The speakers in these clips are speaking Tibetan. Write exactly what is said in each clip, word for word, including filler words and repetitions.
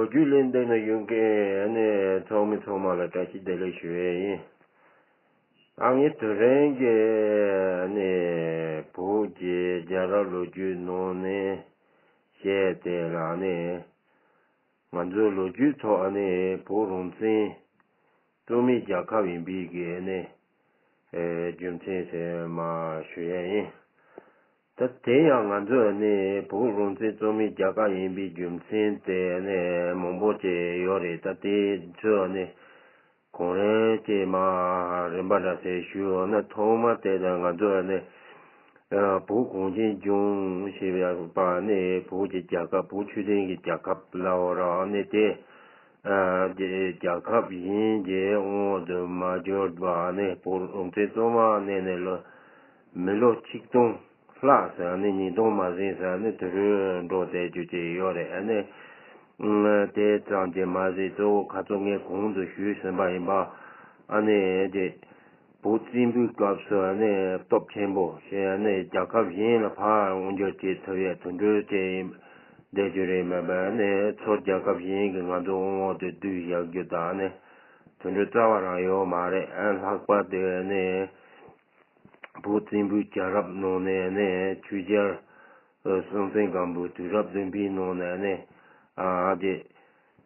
ལོ་རྒྱུས་ལས་འདི་ནི་ཡོང་མཁན་ནི་ཚང་མི་ཚང་མ་ལ་བཀྲ་ཤིས་བདེ་ལེགས་ཞུ་ཡས་ཡིན། ཨ་ངའི་དུས་རིང་གི་ནི་བོད་ཀྱི་རྒྱལ་རབས་ལོ་རྒྱུས་ནང་ནས་བཤད་དེ་ལ་ནི་ང་ཚོའི་ལོ་རྒྱུས་ཐོག་ནི་བོད་རང་བཙན་རྩོད་མེད་རྒྱལ་ཁབ་ཡིན་པའི་གི་ནི་རྒྱུ་མཚན་ཟེར་མ་ཞུ་ཡས་ཡིན། ད་དེ་ཡང་ང་ཚོས་ནི་བོད་རང་བཙན་རྩོད་མེད་རྒྱལ་ཁབ་ཡིན་པའི་རྒྱུ་མཚན་དེ་ནི་མང་པོ་ཅིག་ཡོད་རེད། ད་དེ་ཚོ་ནི་གང་རེད་ཅེས་མ་རིམ་པ་འདྲ་ཟེར་ཞུས་ན། ཐོག་མ་དེ་ད་ང་ཚོས་ནི་བོད་གངས་ཅན་ལྗོངས་ཞེས་པ་ནི་བོད་ཀྱི་རྒྱལ་ཁབ། བོད་ཆོས་ལྡན་གྱི་རྒྱལ་ཁབ་ལབ་ར་ནི་དེ། ཨ་དེ་རྒྱལ་ཁབ་གཞན་གྱི་དབང་དུ་མ་གྱུར་པ་ནི་བོད་རང་བཙན་རྩོད་མ་ནས་ནི་ལོ་མི་ལོ་ཆིག་སྟོང་ལྷག་ཟེར་ནི་ཉིས་སྟོང་མ་ཟིན་ཟེར་ནི་དུས་རབས་འགྲོ་བསྡད་རྒྱུ་ཅིག་ཡོད་རེད། ཨ་ནི་དེ་ཙམ་གྱིས་མ་ཟད་གཙོ་བོ་ཁ་ཚོ་ངས་གོང་དུ་ཞུས་ཟིན་པ་ཡིན་པ། ཨ་ནི་དེ་བོད་བཙན་པོའི་སྐབས་སུ་ནི་སྟོབས་ཆེན་པོ་ཞེས་ནི་རྒྱལ་ཁབ་གཞན་ལ་ཕར་དབང་སྒྱུར་བྱེད་ཐུབ་ཡས་དུད་འགྲོ་ཅན་བསྡད་རྒྱུ་རེད། མེད་པ་ནི་ཚུར་རྒྱལ་ཁབ་གཞན་གྱིས་ང་ཚོ་དབང་འོག་ཏུ་བསྡུས་བཞག་རྒྱུ་དང་ནི་དུད་འགྲོ་རྩ་བ་རང་ཡོད་མ་རེད། ཨ་ལྷག་པར་དུ་ནི་བོད་བཙན་པོའི་རྒྱལ་རབས་ནང་ནས་ནི་ཆོས་རྒྱལ་སྲོང་བཙན་སྒམ་པོའི་དུས་རབས་བདུན་པའི་ནང་ནས་ནི་ཨ་དེ་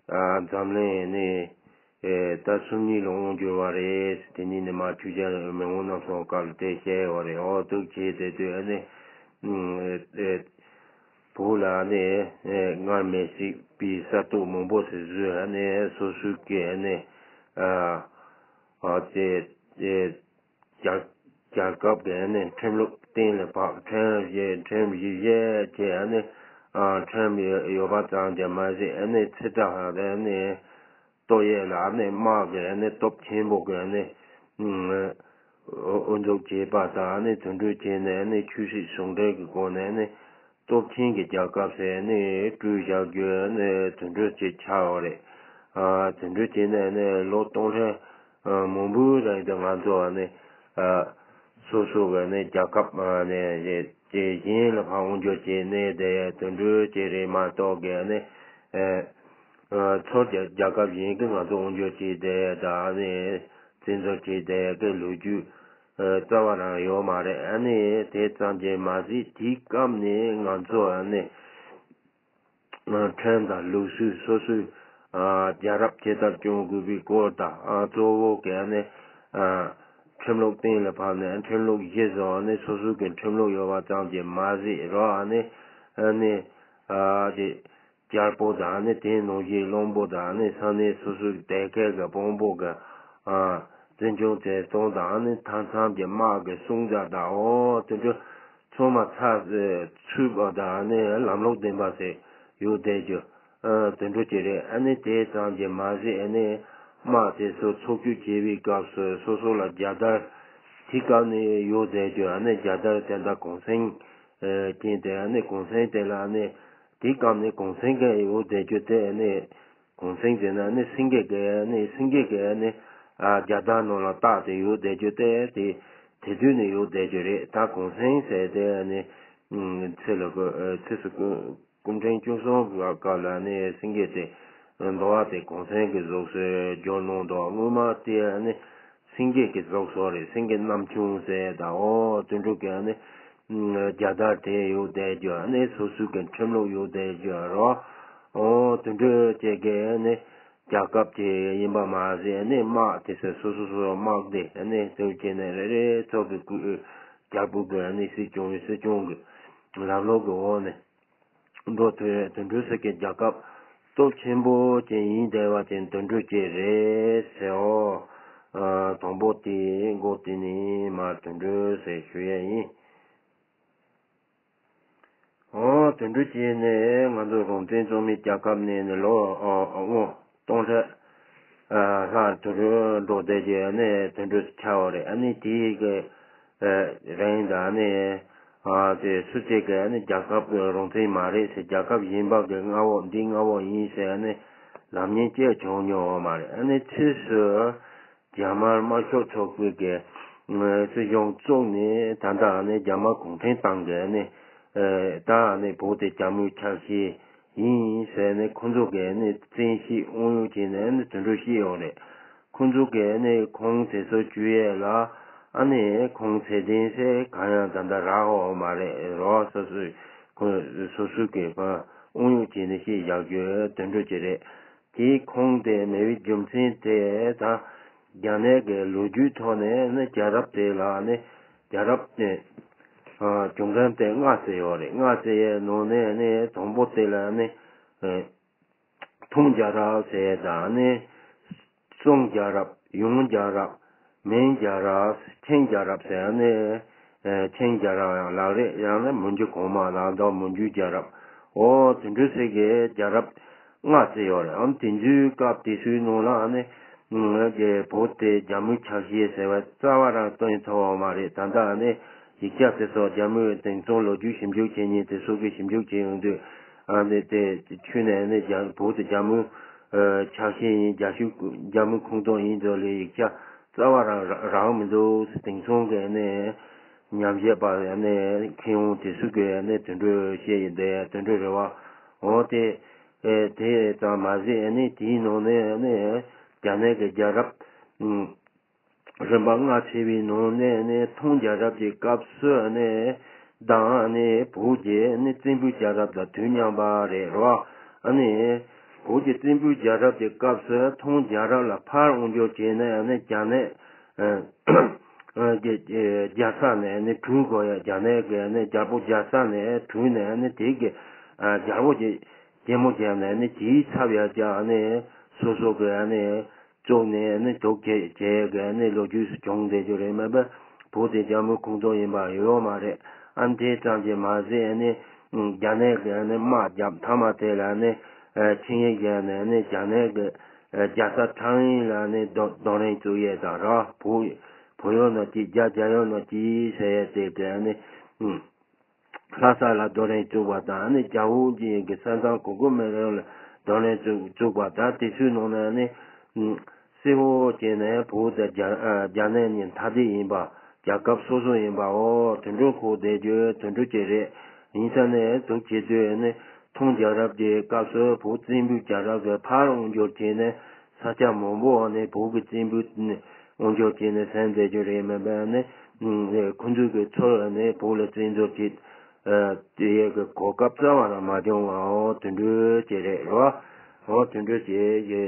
ཨ་འཛམ་གླིང་ནི་ཨེ་ད་སུམ་གཉིས་ལ་དབང་བསྒྱུར་བ་རེད། དེ་ནི་ནི་མ་ཆོས་རྒྱལ་མི་དབང་རྣམ་གསུམ་སྐབས་ལ་དེ་བཤད་ཡོད་རེད། འོ་འདུག་བྱས་དེ་དུས་ཨ་ནི་ཨེ་བོད་ལ་ནི་ཨེ་སྔར་མེད་སྲིད་པའི་གསར་གཏོད་མང་པོ་ཞིག་བཟོས། ཨ་ནི་སོ་སོའི་གི་ཨ་ནི་ཨ་ཨ་དེ་ཨེ་རྒྱལ་རྒྱལ་ཁབ་ཀྱི་ཨ་ནི་ཁྲིམས་ལུགས་གཏན་ལ་ཕབ། ཁྲིམས་བཞེས་ཁྲིམས་བཞེས་བྱས་ཨ་ནི་ཨ་ཁྲིམས་ཡོད་ཡོད་པ་ཙམ་གྱིས་མ་ཟད་ཨ་ནི་ཚེ་ཐར་ཨ་ནི་གཏོད་ཡས་ལ་ཨ་ནི་དམག་གི་ཨ་ནི་སྟོབས་ཆེན་པོ་གི་ཨ་ནི་ཨུ་ཨུ་འཛུགས་བྱས་པ་དང་། ཨ་ནི་དུད་འགྲོ་བྱས་ནས་ཨ་ནི་ཆོས་སྲིད་ཟུང་འབྲེལ་གྱི་སྒོ་ནས་ཨ་ནི་སྟོབས་ཆེན་གྱི་རྒྱལ་ཁབ་ཟེར་ནས་སྤྲུལ་བཞག་རྒྱུ་ནི་དུད་འགྲོ་ཅིག་ཆགས་ཡོད་རེད། ཨ་དུད་འགྲོ་བྱས་ནས་ནི་ལོ་སྟོང་ཕྲག་ཨ་མང་པོའི་རིང་དུ་ང་ཚོ་ཨ་ནི་ཨ་སོ་སོ་གི་ནི་རྒྱལ་ཁབ་ཨ་ནི་ཅིག་གཞན་ལ་ཕར་དབང་སྒྱུར་བྱས་ནས་དེ་དུད་འགྲོ་ཅིག་རེད་མ་གཏོགས་གི་ནི་ཨ་ཨ་ཚུར་རྒྱལ་རྒྱལ་ཁབ་གཞན་གྱིས་ང་ཚོ་དབང་སྒྱུར་བྱས་ཏེ་ད་ཨ་ནི་བཙན་འཛུལ་བྱས་ཏེ་གི་ལོ་རྒྱུས་ཨ་རྩ་བ་རང་ཡོད་མ་རེད། ཨ་ནི་དེ་ཙམ་གྱིས་མ་ཟད་དེའི་སྐབས་ནས་ང་ཚོ་ཨ་ནི་ཨ་ཁྲིམས་དང་ལུགས་སྲོལ་སོ་སོའི་ཨ་རྒྱལ་རབས་ཇི་ལྟར་སྐྱོང་དགོས་པའི་སྐོར་དང་། ཨ་གཙོ་བོ་གི་ཨ་ནི་ཨ་ཁྲིམས་ལུགས་གཏན་ལ་ཕབ་ནས་ཁྲིམས་ལུགས་གཞི་བཟུང་ཨ་ནི་སོ་སོའི་གི་ཁྲིམས་ལུགས་ཡོད་པ་ཙམ་གྱིས་མ་ཟད་རོགས་ཨ་ནི་ཨ་ནི་ཨ་དེ་རྒྱལ་པོ་དང་ནི་དེའི་ནང་བཞིན་བློན་པོ་དང་ནི་ས་གནས་སོ་སོའི་དེ་གའི་གི་དཔོན་པོ་གི་ཨ་འཛིན་སྐྱོང་བྱེད་སྟངས་དང་ནི་མཐའ་མཚམས་ཀྱི་དམག་གི་སྲུང་བྱ་དང་། འོ་དེ་ཚོ་ཚང་མ་ཚགས་ཚུད་པ་དང་ནི་ལམ་ལུགས་ལྡན་པ་ཞིག་ཡོད་བསྡད་རྒྱུ་ཨ་དེ་འདྲ་ཅིག་རེད། ཨ་ནི་དེ་ཙམ་གྱིས་མ་ཟད་ཨ་ནི་དམག་དེ་ཚོ་ཚོགས་སྐྱོང་བྱེད་པའི་སྐབས་སུ་སོ་སོ་ལ་རྒྱལ་དར་དེ་སྐབས་ནས་ཡོད་བསྡད་རྒྱུ། ཨ་ནི་རྒྱལ་དར་དེ་འདྲ་གུང་སེང་ཨ་ཅན་དེ་ཨ་ནི་གུང་སེང་དེ་ལ་ཨ་ནི་དེ་སྐབས་ནས་གུང་སེང་གི་འོག་བསྡད་རྒྱུ་དེ་ནི་གུང་སེང་དེ་ནི་ནི་སེང་གེ་གི་ནི་སེང་གེ་གི་ནི་ཨ་རྒྱ་སྟག་ནང་ལ་བཏགས་ཏེ་འོག་བསྡད་རྒྱུ་དེ་དེ་དེ་དུས་ནས་འོག་བསྡད་རྒྱུ་རེད། ད་གུང་སེང་ཟེར་དེ་ནི་ཚེ་ལ་གོ་ཚེ་སུ་གོ་སྐུ་ཕྲེང་བཅུ་གསུམ་པའི་སྐབས་ལ་ནི་སེང་གེ་དེ་འདུལ་བ་དེ་གུང་སེང་གི་གཟུགས་སུ་བསྒྱུར་གནང་འདུག་སྔོན་མ་དེ་ནི་སེང་གེ་གི་གཟུགས་སུ་རེད། སེང་གེ་རྣམ་ཆུང་ཟེར་དང་། འོ་དེ་འདྲ་གི་ནི་རྒྱལ་དར་དེ་འོག་བསྡད་རྒྱུ་ནི་སོ་སོའི་གི་ཁྲིམས་ལུགས་འོག་བསྡད་རྒྱུ་རོ། འོ་དེ་འདྲ་བྱས་གི་ནི་རྒྱལ་ཁབ་དེ་ཡིན་པ་མ་ཟད་ནི་དམག་དེ་ཚོ་སོ་སོ་སོ་དམག་སྡེ་ནི་དེ་བྱས་ནས་རེ་རེ་ཚོ་གི་སྐུ་རྒྱལ་པོ་གི་ནི་སྲིད་སྐྱོང་སྲིད་སྐྱོང་གི་ལམ་ལུགས་གི་འོག་ནས་འགྲོ་ཐུབ། དེ་འདྲ་ཟེར་གི་རྒྱལ་ཁབ་སྟོབས་ཆེན་པོ་ཅན་ཡིན་བསྡད་པ་ཅན་དེ་འདྲ་ཅིག་རེད་ཟེར། འོ་དང་པོ་དེ་འགོ་དེ་ནས་མར་དེ་འདྲ་ཟེར་ཞུ་ཡས་ཡིན། འོ་དེ་འདྲ་བྱས་ནས་ང་ཚོ་རང་བཙན་རྩོད་མེད་རྒྱལ་ཁབ་ནས་ནི་ལོ་ཨོ་ཨོ་སྟོང་ཕྲག་ཨ་ལྷག་དེ་འདྲ་འགྲོ་བསྡད་རྒྱུ་ནི་དེ་འདྲ་ཆགས་པ་རེད། ཨ་ནི་དེའི་གི་ཨ་རིང་དང་ནི་ཨ་དེ་སུ་གཅིག་གི་ཨ་ནི་རྒྱལ་ཁབ་ཀྱི་རང་བཙན་མ་རེད་ཟེར། རྒྱལ་ཁབ་གཞན་པ་གི་མངའ་འོག་འདི་མངའ་འོག་ཡིན་ཟེར་ཨ་ནི་ལམ་ངན་བཅད་བྱུང་མྱོང་བ་མ་རེད། ཨ་ནི་ཕྱིས་སུ་རྒྱ་དམར་དམར་ཤོག་ཚོགས་པའི་གི་སྲིད་གཞུང་བཙུགས་ནས་ད་ལྟ་ནི་རྒྱ་དམར་གུང་ཁྲན་ཏང་གི་ནི་ད་ནི་བོད་དེ་རྒྱ་མིའི་ཆ་ཤས་ཡིན་ཟེར། ནས་ཁོང་ཚོ་གིས་ནས་བཙན་ཤེད་དབང་ཡོད་བྱས་ནས་ནི་དེ་འདྲ་བཤད་ཡོད་རེད། ཁོང་ཚོ་གིས་ནས་ཁོང་དེ་ཚོ་བཅོས་ཡས་ལ་ཨ་ནི་ཁོང་ཚེ་བརྟན་ཟེར་གང་ཡང་ད་ལྟ་རག་ཡོད་མ་རེད་རོ། སོ་སོའི་ཁོང་སོ་སོ་གི་དབང་ཡོད་བྱས་ནས་བཤད་བཞག་རྒྱུ་དེ་འདྲ་ཅིག་རེད། དེ་ཁོང་དེ་མེད་པའི་རྒྱུ་མཚན་དེ་ད་རྒྱ་ནག་གི་ལོ་རྒྱུས་ཐོག་ནས་ནི་རྒྱལ་རབས་དེ་ལ་ནི་རྒྱལ་རབས་དེ་བྱུང་མཁན་དེ་ལྔ་ཟེར་ཡོད་རེད། ལྔ་ཟེར་ཡའི་ནང་ནས་ནི་དང་པོ་དེ་ལ་ནི། ཐང་རྒྱལ་རབས་ཟེར་ཡས་དང་ནི། སུང་རྒྱལ་རབས། ཡོང་རྒྱལ་རབས། མིང་རྒྱལ་རབས། ཆིང་རྒྱལ་རབས་ཟེར་ནི། ཆིང་རྒྱལ་རབས་ཡང་ལབ་རེད། ཡང་ན་མུ་འཇུ་གོང་མ་ལབ་དང་མུ་འཇུ་རྒྱལ་རབས། འོ་དེ་འདྲ་ཟེར་གི་རྒྱལ་རབས་ལྔ་ཟེར་ཡོད་རེད། ཨང་དེ་ཚོའི་སྐབས་དེ་ཚོའི་ནང་ལ་ནི། རྒྱལ་བོད་དེ་རྒྱ་མིའི་ཆ་ཤས་ཟེར་བ་རྩ་བ་རང་སྟོན་ཐུབ་པ་མ་རེད། ད་ལྟ་ནི་ཡིག་ཆ་དེ་ཚོ་རྒྱ་མིའི་དེང་སང་ལོ་རྒྱུས་ཞིབ་འཇུག་བྱེད་མཁན་དེ་ཚོ་གིས་ཞིབ་འཇུག་བྱེད་ཡོང་དུས། ཨ་ནི་དེ་ཁྱོན་ནས་ནི་རྒྱ་བོད་དེ་རྒྱ་མིའི་ཆ་ཤས་ཡིན། རྒྱ་ཤུག་རྒྱ་མིའི་ཁོངས་གཏོགས་ཡིན་འདུག་ལས་ཡིག་ཆ་རྩ་བ་རང་རག་མི་འདུག་དེང་སང་གི་ནི་ཉམས་ཞིབ་པ་ནི་མཁས་དབང་དེ་ཚོ་གིས་ནི་དེ་འདྲ་བཤད་ཡོད་དེ་དེ་འདྲ་རེད་བ། འོ་དེ་དེ་ཙམ་མ་ཟད་ནི་དེའི་ནང་ནས་ནི་རྒྱ་ནག་གི་རྒྱལ་རབས། རིམ་པ་ལྔ་ཕྱེ་བའི་ནང་ནས་ནི་ཐང་རྒྱལ་རབས་ཀྱི་སྐབས་སུ་ནི་དང་ནི་བོད་ཀྱི་ནི་བཙན་པོའི་རྒྱལ་རབས་དང་དུས་མཉམ་པ་རེད་རོ། ཨ་ནི་བོད་ཀྱི་བཙན་པོའི་རྒྱལ་རབས་ཀྱི་སྐབས་སུ་ཐང་རྒྱལ་རབས་ལ་ཕར་དབང་སྒྱུར་བྱས་ནས་ནི་རྒྱ་ནག་གི་རྒྱལ་ས་ནས་ནི་བྲོས་དགོས་ཡ། རྒྱ་ནག་གི་ནི་རྒྱལ་པོ་རྒྱལ་ས་ནས་བྲོས་ནས་ནི་དེ་གི་རྒྱལ་པོ་གི་རྒྱལ་མོ་བརྒྱབ་ནས་ནི་དེའི་ཚབ་ཡ་རྒྱ་ནི་སོ་སོ་གི་ནི། བཙུགས་ནས་ནི་འདུག་བྱས་བྱས་གི་ནི་ལོ་རྒྱུས་སུ་བྱུང་བསྡད་རྒྱུ་རེད། མེད་པ་བོད་དེ་རྒྱ་མིའི་ཁོངས་གཏོགས་ཡིན་པ་ཡོད་མ་རེད། ཨ་ནི་དེ་ཙམ་གྱིས་མ་ཟད་ནི་རྒྱ་ནག་གི་ནི་དམག་རྒྱབ་མཐའ་མ་དེ་ལ་ནི་ཆིངས་ཡིག་བཞག་ནས་ནི་རྒྱ་ནག་གི་རྒྱལ་ས་ཁྲང་ཨན་ལ་ནི་གདོང་གདོང་ལེན་བཙུགས་ཡས་དང་ར། བོད་བོད་ཡོད་ནོ་གཅིག་རྒྱ་རྒྱ་ཡོད་ནོ་གཅིག་ཟེར་ཡས་དེ་གི་ནི། ལྷ་ས་ལ་གདོང་ལེན་བཙུགས་པ་དང་ནི་རྒྱ་བོད་ཀྱི་གི་ས་མཚམས་གོ་དགོས་མེད་རང་ལ་གདོང་ལེན་བཙུགས་བཙུགས་པ་དང་དེ་ཚོའི་ནང་ནས་ནི་གསལ་བོ་བྱས་ནས་བོད་དང་རྒྱ་རྒྱ་ནག་གཉིས་ཐ་དད་ཡིན་པ། རྒྱལ་ཁབ་སོ་སོ་ཡིན་པ། འོ་དེ་འདྲ་གོ་བསྡད་རྒྱུ་དེ་འདྲ་ཅིག་རེད། ཡིན་ས་ནས་འདུག་བྱེད་དུས་ནི་ཐང་རྒྱལ་རབས་ཀྱི་སྐབས་སུ་བོད་བཙན་པོའི་རྒྱལ་རབས་ཀྱི་ཕར་དབང་སྒྱུར་བྱས་ནས། ས་ཆ་མང་པོ་ནས་བོད་ཀྱི་བཙན་པོའི་དབང་སྒྱུར་བྱས་ནས་ཟིན་བསྡད་རྒྱུ་རེད། མེད་པ་ནི་ཁོ་ཚོ་གི་ཚུར་ནས་བོད་ལ་བཙན་འཛུལ་བྱེད་དེ་ཡས་ཀྱི་གོ་སྐབས་རྩ་བ་རང་མ་བྱུང་བ། འོ་དེ་འདྲ་ཅིག་རེད་རོ། འོ་དེ་འདྲ་ཅིག་གི་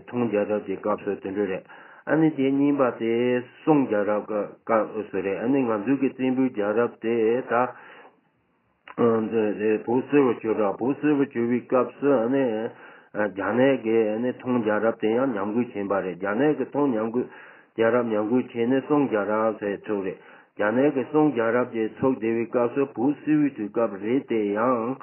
ཐང་རྒྱལ་རབས་ཀྱི་སྐབས་སུ་དེ་འདྲ་རེད། ཨ་ནི་དེ་གཉིས་པ་དེ་སུང་རྒྱལ་རབས་ཀྱི་སྐབས་སུ་རེད། ཨ་ནི་ང་ཚོའི་གི་བཙན་པོའི་རྒྱལ་རབས་དེ་ད། ཨ་འདི་བོད་སིལ་བུར་གྱུར་ར། བོད་སིལ་བུར་གྱུར་བའི་སྐབས་སུ་ནི་རྒྱ་ནག་གི་ནི་ཐང་རྒྱལ་རབས་དེ་ཡང་ཉམས་རྒུད་ཕྱིན་པ་རེད། རྒྱ་ནག་གི་ཐང་ཉམས་རྒུད་རྒྱལ་རབས་ཉམས་རྒུད་ཕྱིན་ནས་སུང་རྒྱལ་རབས་ཟེར་ཚུགས་རེད། རྒྱ་ནག་གི་སུང་རྒྱལ་རབས་ཀྱི་ཚུགས་བསྡད་པའི་སྐབས་སུ་བོད་སིལ་བུའི་དུས་སྐབས་རེད་དེ་ཡང་།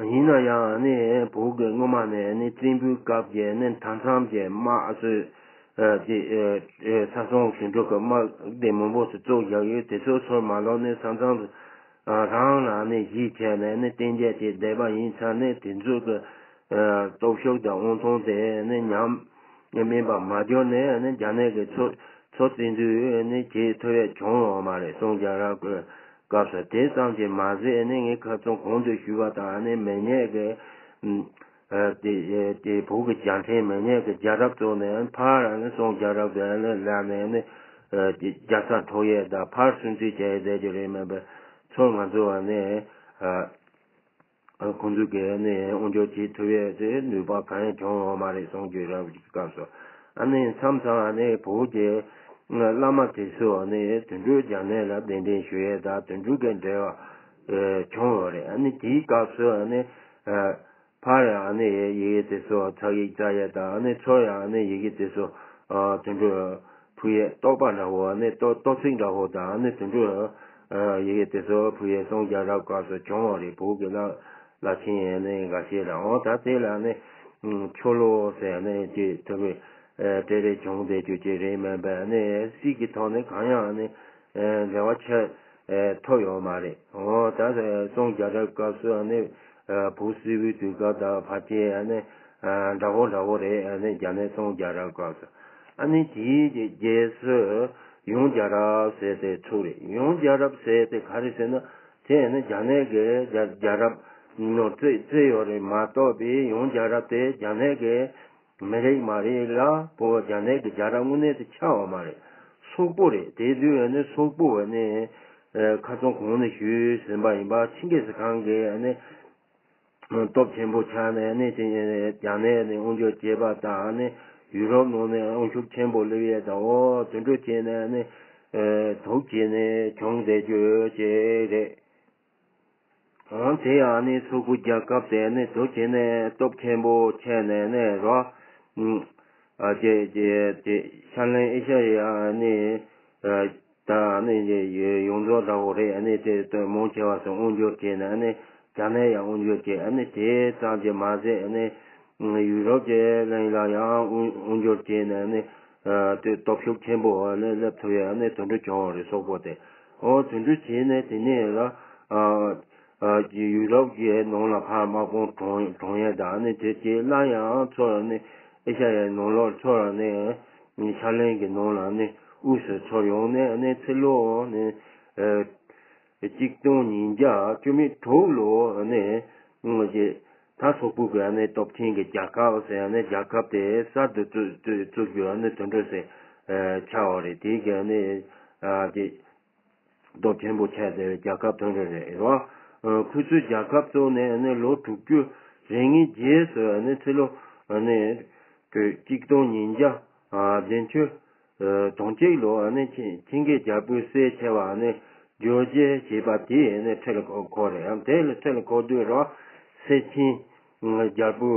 ཡིན་ན་ཡང་ནི་བོད་ཀྱི་སྔོན་མ་ནས་ནི་བཙན་པོའི་སྐབས་ཀྱི་ནི་མཐའ་མཚམས་ཀྱི་དམག་སོགས་དེ་ས་སོང་ཟིན་འགྲོ་གི་དམག་སྡེ་མང་པོ་ཞིག་བཙུགས་བཞག་ཡོད། དེ་ཚོ་ཚུར་མ་ལོག་ནས་ས་མཚམས་རང་ལ་ནི་གཞིས་བྱས་ནས་ནི་གཏན་འཇགས་བྱས་བསྡད་པ་ཡིན་ཙང་ནི་དེ་ཚོ་གི་སྟོབས་ཤུགས་དང་དབང་ཐང་དེ་ནི་ཉམས་དམན་པ་མ་གྱུར་ནས་ནི་རྒྱ་ནག་གི་ཚོ་ཚོ་བཙན་འཛུལ་ནི་བྱེད་ཐུབ་ཡས་བྱུང་ཡོད་མ་རེད། སུང་རྒྱལ་རབས་ཀྱི་སྐབས་སུ། དེ་ཙམ་གྱིས་མ་ཟད་ནི་ངས་ཁ་སང་གོང་དུ་ཞུས་པ་དང་ནི་མི་ཉག་གི་དེ་དེ་བོད་ཀྱི་རྒྱལ་ཕྲན་མི་ཉག་གི་རྒྱལ་རབས་བཙུགས་ནས་ཕར་ནི་སུང་རྒྱལ་རབས་དེ་ལ་ལ་ནས་ནི་རྒྱལ་ས་འཕྲོག་ཡས་དང་ཕར་སུན་གཙེར་བྱས་ཡས་བསྡད་རྒྱུ་རེད། མེད་པའི་ཚུར་ང་ཚོ་བ་ནི། ཁོང་ཚོ་གིས་ནི་དབང་སྒྱུར་བྱེད་ཐུབ་ཡས་དེ་ནུས་པ་གང་ཡང་བྱུང་ཡོད་མ་རེད། སུང་རྒྱལ་རབས་ཀྱི་སྐབས་སུ། ཨ་ནི་མཚམས་མཚམས་ཨ་ནི་བོད་ཀྱི་བླ་མ་དེ་ཚོ་ཨ་ནི་དོན་གྲུབ་རྒྱ་ནག་ལ་གདན་འདྲེན་ཞུ་ཡས་དང་དོན་གྲུབ་ཀྱི་འབྲེལ་བ་བྱུང་ཡོད་རེད། ཨ་ནི་དེའི་སྐབས་སུ་ཨ་ནི་ཕར་ཨ་ནི་ཡི་གེ་དེ་ཚོ་ཚགས་ཡིག་བཙལ་ཡས་དང་ཨ་ནི་ཚུར་ཡང་ཨ་ནི་ཡི་གེ་དེ་ཚོ་དོན་གྲུབ་ཕུལ་ཡས། རྟོག་པ་འདྲ་བོ་ནི་རྟོག་རྟོག་ཚིག་འདྲ་བོ་དང་ནི་དོན་གྲུབ་ཡི་གེ་དེ་ཚོ་ཕུལ་ཡས་སུང་རྒྱལ་རབས་སྐབས་སུ་བྱུང་བ་རེད། བོད་ཀྱི་བླ་བླ་ཆེན་ཡས་ནི་འགའ་ཤས་ལ། འོ་ད་དེ་ལ་ནི་ཆོ་ལོ་ཟེར་ནི་ཅིག་ཐུབ་པའི་སྤྲེལ་རེ་བྱུང་བསྡད་རྒྱུ་ཅིག་རེད། མིན་པས་ནི་སྲིད་ཀྱི་ཐོག་ནས་གང་ཡང་ནི་འབྲེལ་བ་ཆེ་ཐོབ་ཡོད་མ་རེད། འོ་ད་སུང་རྒྱལ་རབས་སྐབས་སུ་ནི་བོད་སིལ་བུའི་དུས་སྐབས་དང་ཕལ་ཆེར་ནི་འདྲ་བོ་འདྲ་བོ་རེད། ནི་རྒྱ་ནག་སུང་རྒྱལ་རབས་སྐབས་སུ། ཨ་ནི་དེའི་རྗེས་སུ་ཡོང་རྒྱལ་རབས་ཟེར་ཏེ་ཚུགས་རེད། ཡོང་རྒྱལ་རབས་ཟེར་ཏེ་ག་རེ་ཟེར་ན། དེ་ནི་རྒྱ་ནག་གི་རྒྱལ་རྒྱལ་རབས་ནང་བརྩི་བརྩི་ཡོད་རེད་མ་གཏོགས་པའི་ཡང་རྒྱལ་རབས་དེ་རྒྱ་ནག་གི་མི་རིགས་མ་རེད་ལ། བོད་རྒྱ་ནག་གི་རྒྱལ་རབས་དངོས་གནས་དེ་ཆགས་ཡོད་མ་རེད། སོག་པོ་རེད། དེ་དུས་ནི་སོག་པོ་ནི་ཁ་སང་གོང་ནས་ཞུས་ཟིན་པ་ཡིན་པ། ཆིང་གིས་ཁང་གི་ནི་སྟོབས་ཆེན་པོ་ཆགས་ནས་ནི་དེ་རྒྱ་ནག་ནས་དབང་སྒྱུར་བྱས་པ་དང་ནི་ཡུ་རོབ་ནང་ནས་དབང་ཤུགས་ཆེན་པོ་སླེབས་ཡས་དང་། འོ་དེ་འདྲ་བྱས་ནས་ནི་དོགས་བྱས་ནས་བྱུང་བསྡད་རྒྱུ་ཅིག་རེད། འོ་དེ་ཡང་ནི་སོག་པོ་རྒྱལ་ཁབ་དེ་ནི་དོགས་བྱས་ནས་སྟོབས་ཆེན་པོ་ཆགས་ནས་ནི་རོ། ཨ་ཅེ་ཅེ་ཅེ་ཤར་གླིང་ཨེ་ཤ་ཡ་ནི་ད་ནི་ཡོངས་རྫོགས་འདྲ་བོ་རེད། ཨ་ནི་དེ་ལྟར་མང་ཆེ་བ་ཚོ་དབང་སྒྱུར་བྱས་ནས་ཨ་ནི་རྒྱ་ནག་ཡང་དབང་སྒྱུར་བྱས། ཨ་ནི་དེ་ཙམ་གྱིས་མ་ཟད་ཨ་ནི་ཡུ་རོབ་ཀྱི་གླིང་ལ་ཡང་དབང་དབང་སྒྱུར་བྱས་ནས་ཨ་ནི་དེ་སྟོབས་ཤུགས་ཆེན་པོ་ཨ་ནི་སླེབས་ཐུབ་ཡས་ཨ་ནི་དེ་འདྲ་བྱུང་བ་རེད། སོག་པོ་དེ། འོ་དེ་འདྲ་བྱས་ནས་དེ་ནས་ལ་ཨ་ཨ་ཡུ་རོབ་ཀྱི་ནང་ལ་ཕར་དམག་དཔུང་དྲངས་དྲངས་ཡས་དང་ཨ་ནི་དེ་རྗེས་སླར་ཡང་ཚུར་ཨ་ནི་ཨེ་ཤ་ཡའི་ནང་ལོགས་ཚུར་ཨ་ནི་ཤར་གླིང་གི་ནང་ལ་ནི་དབུས་སུ་ཚུར་ཡོང་ནས་ནི་ཕྱི་ལོ་ནི་ཨ་གཅིག་སྟོང་ཉིས་བརྒྱ་བཅུ་མེད་དྲུག་ལོ་ནི་ཨ་ནི་ད་སོག་པོ་གི་ཨ་ནི་སྟོབས་ཆེན་གྱི་རྒྱལ་ཁབ་ཟེར་ཨ་ནི་རྒྱལ་ཁབ་དེ་གསར་དུ་བཙུགས་བཙུགས་བཙུགས་རྒྱུ་ཨ་ནི་དེ་འདྲ་ཟེར་ཨ་ཆགས་པ་རེད། དེ་གི་ཨ་ནི་ཨ་དེ་སྟོབས་ཆེན་པོ་ཆགས་བསྡད་པའི་རྒྱལ་ཁབ་དེ་འདྲ་རེད་རོ། ཨ་ཁོ་ཚོའི་རྒྱལ་ཁབ་བཙུགས་ནས་ཨ་ནི་ལོ་དྲུག་ཅུ་རེ་ལྔའི་རྗེས་སུ་ཨ་ནི་ཕྱི་ལོ་ཨ་ནི་གཅིག་སྟོང་ཉིས་བརྒྱ་ཨ་བདུན་ཅུ་ཨ་དོན་གཅིག་ལོ་ཨ་ནི་ཆིང་ཆིང་གི་རྒྱལ་པོའི་སྲས་ཆེ་བ་ཨ་ནི་ཇོ་རྗེ་ཞེས་པ་དེ་ཨ་ནི་ཁྲི་ལ་འཁོར་རེད། ཡང་དེ་ལ་ཁྲི་ལ་འཁོར་དུས་རོ་སེ་ཆིང་རྒྱལ་པོ་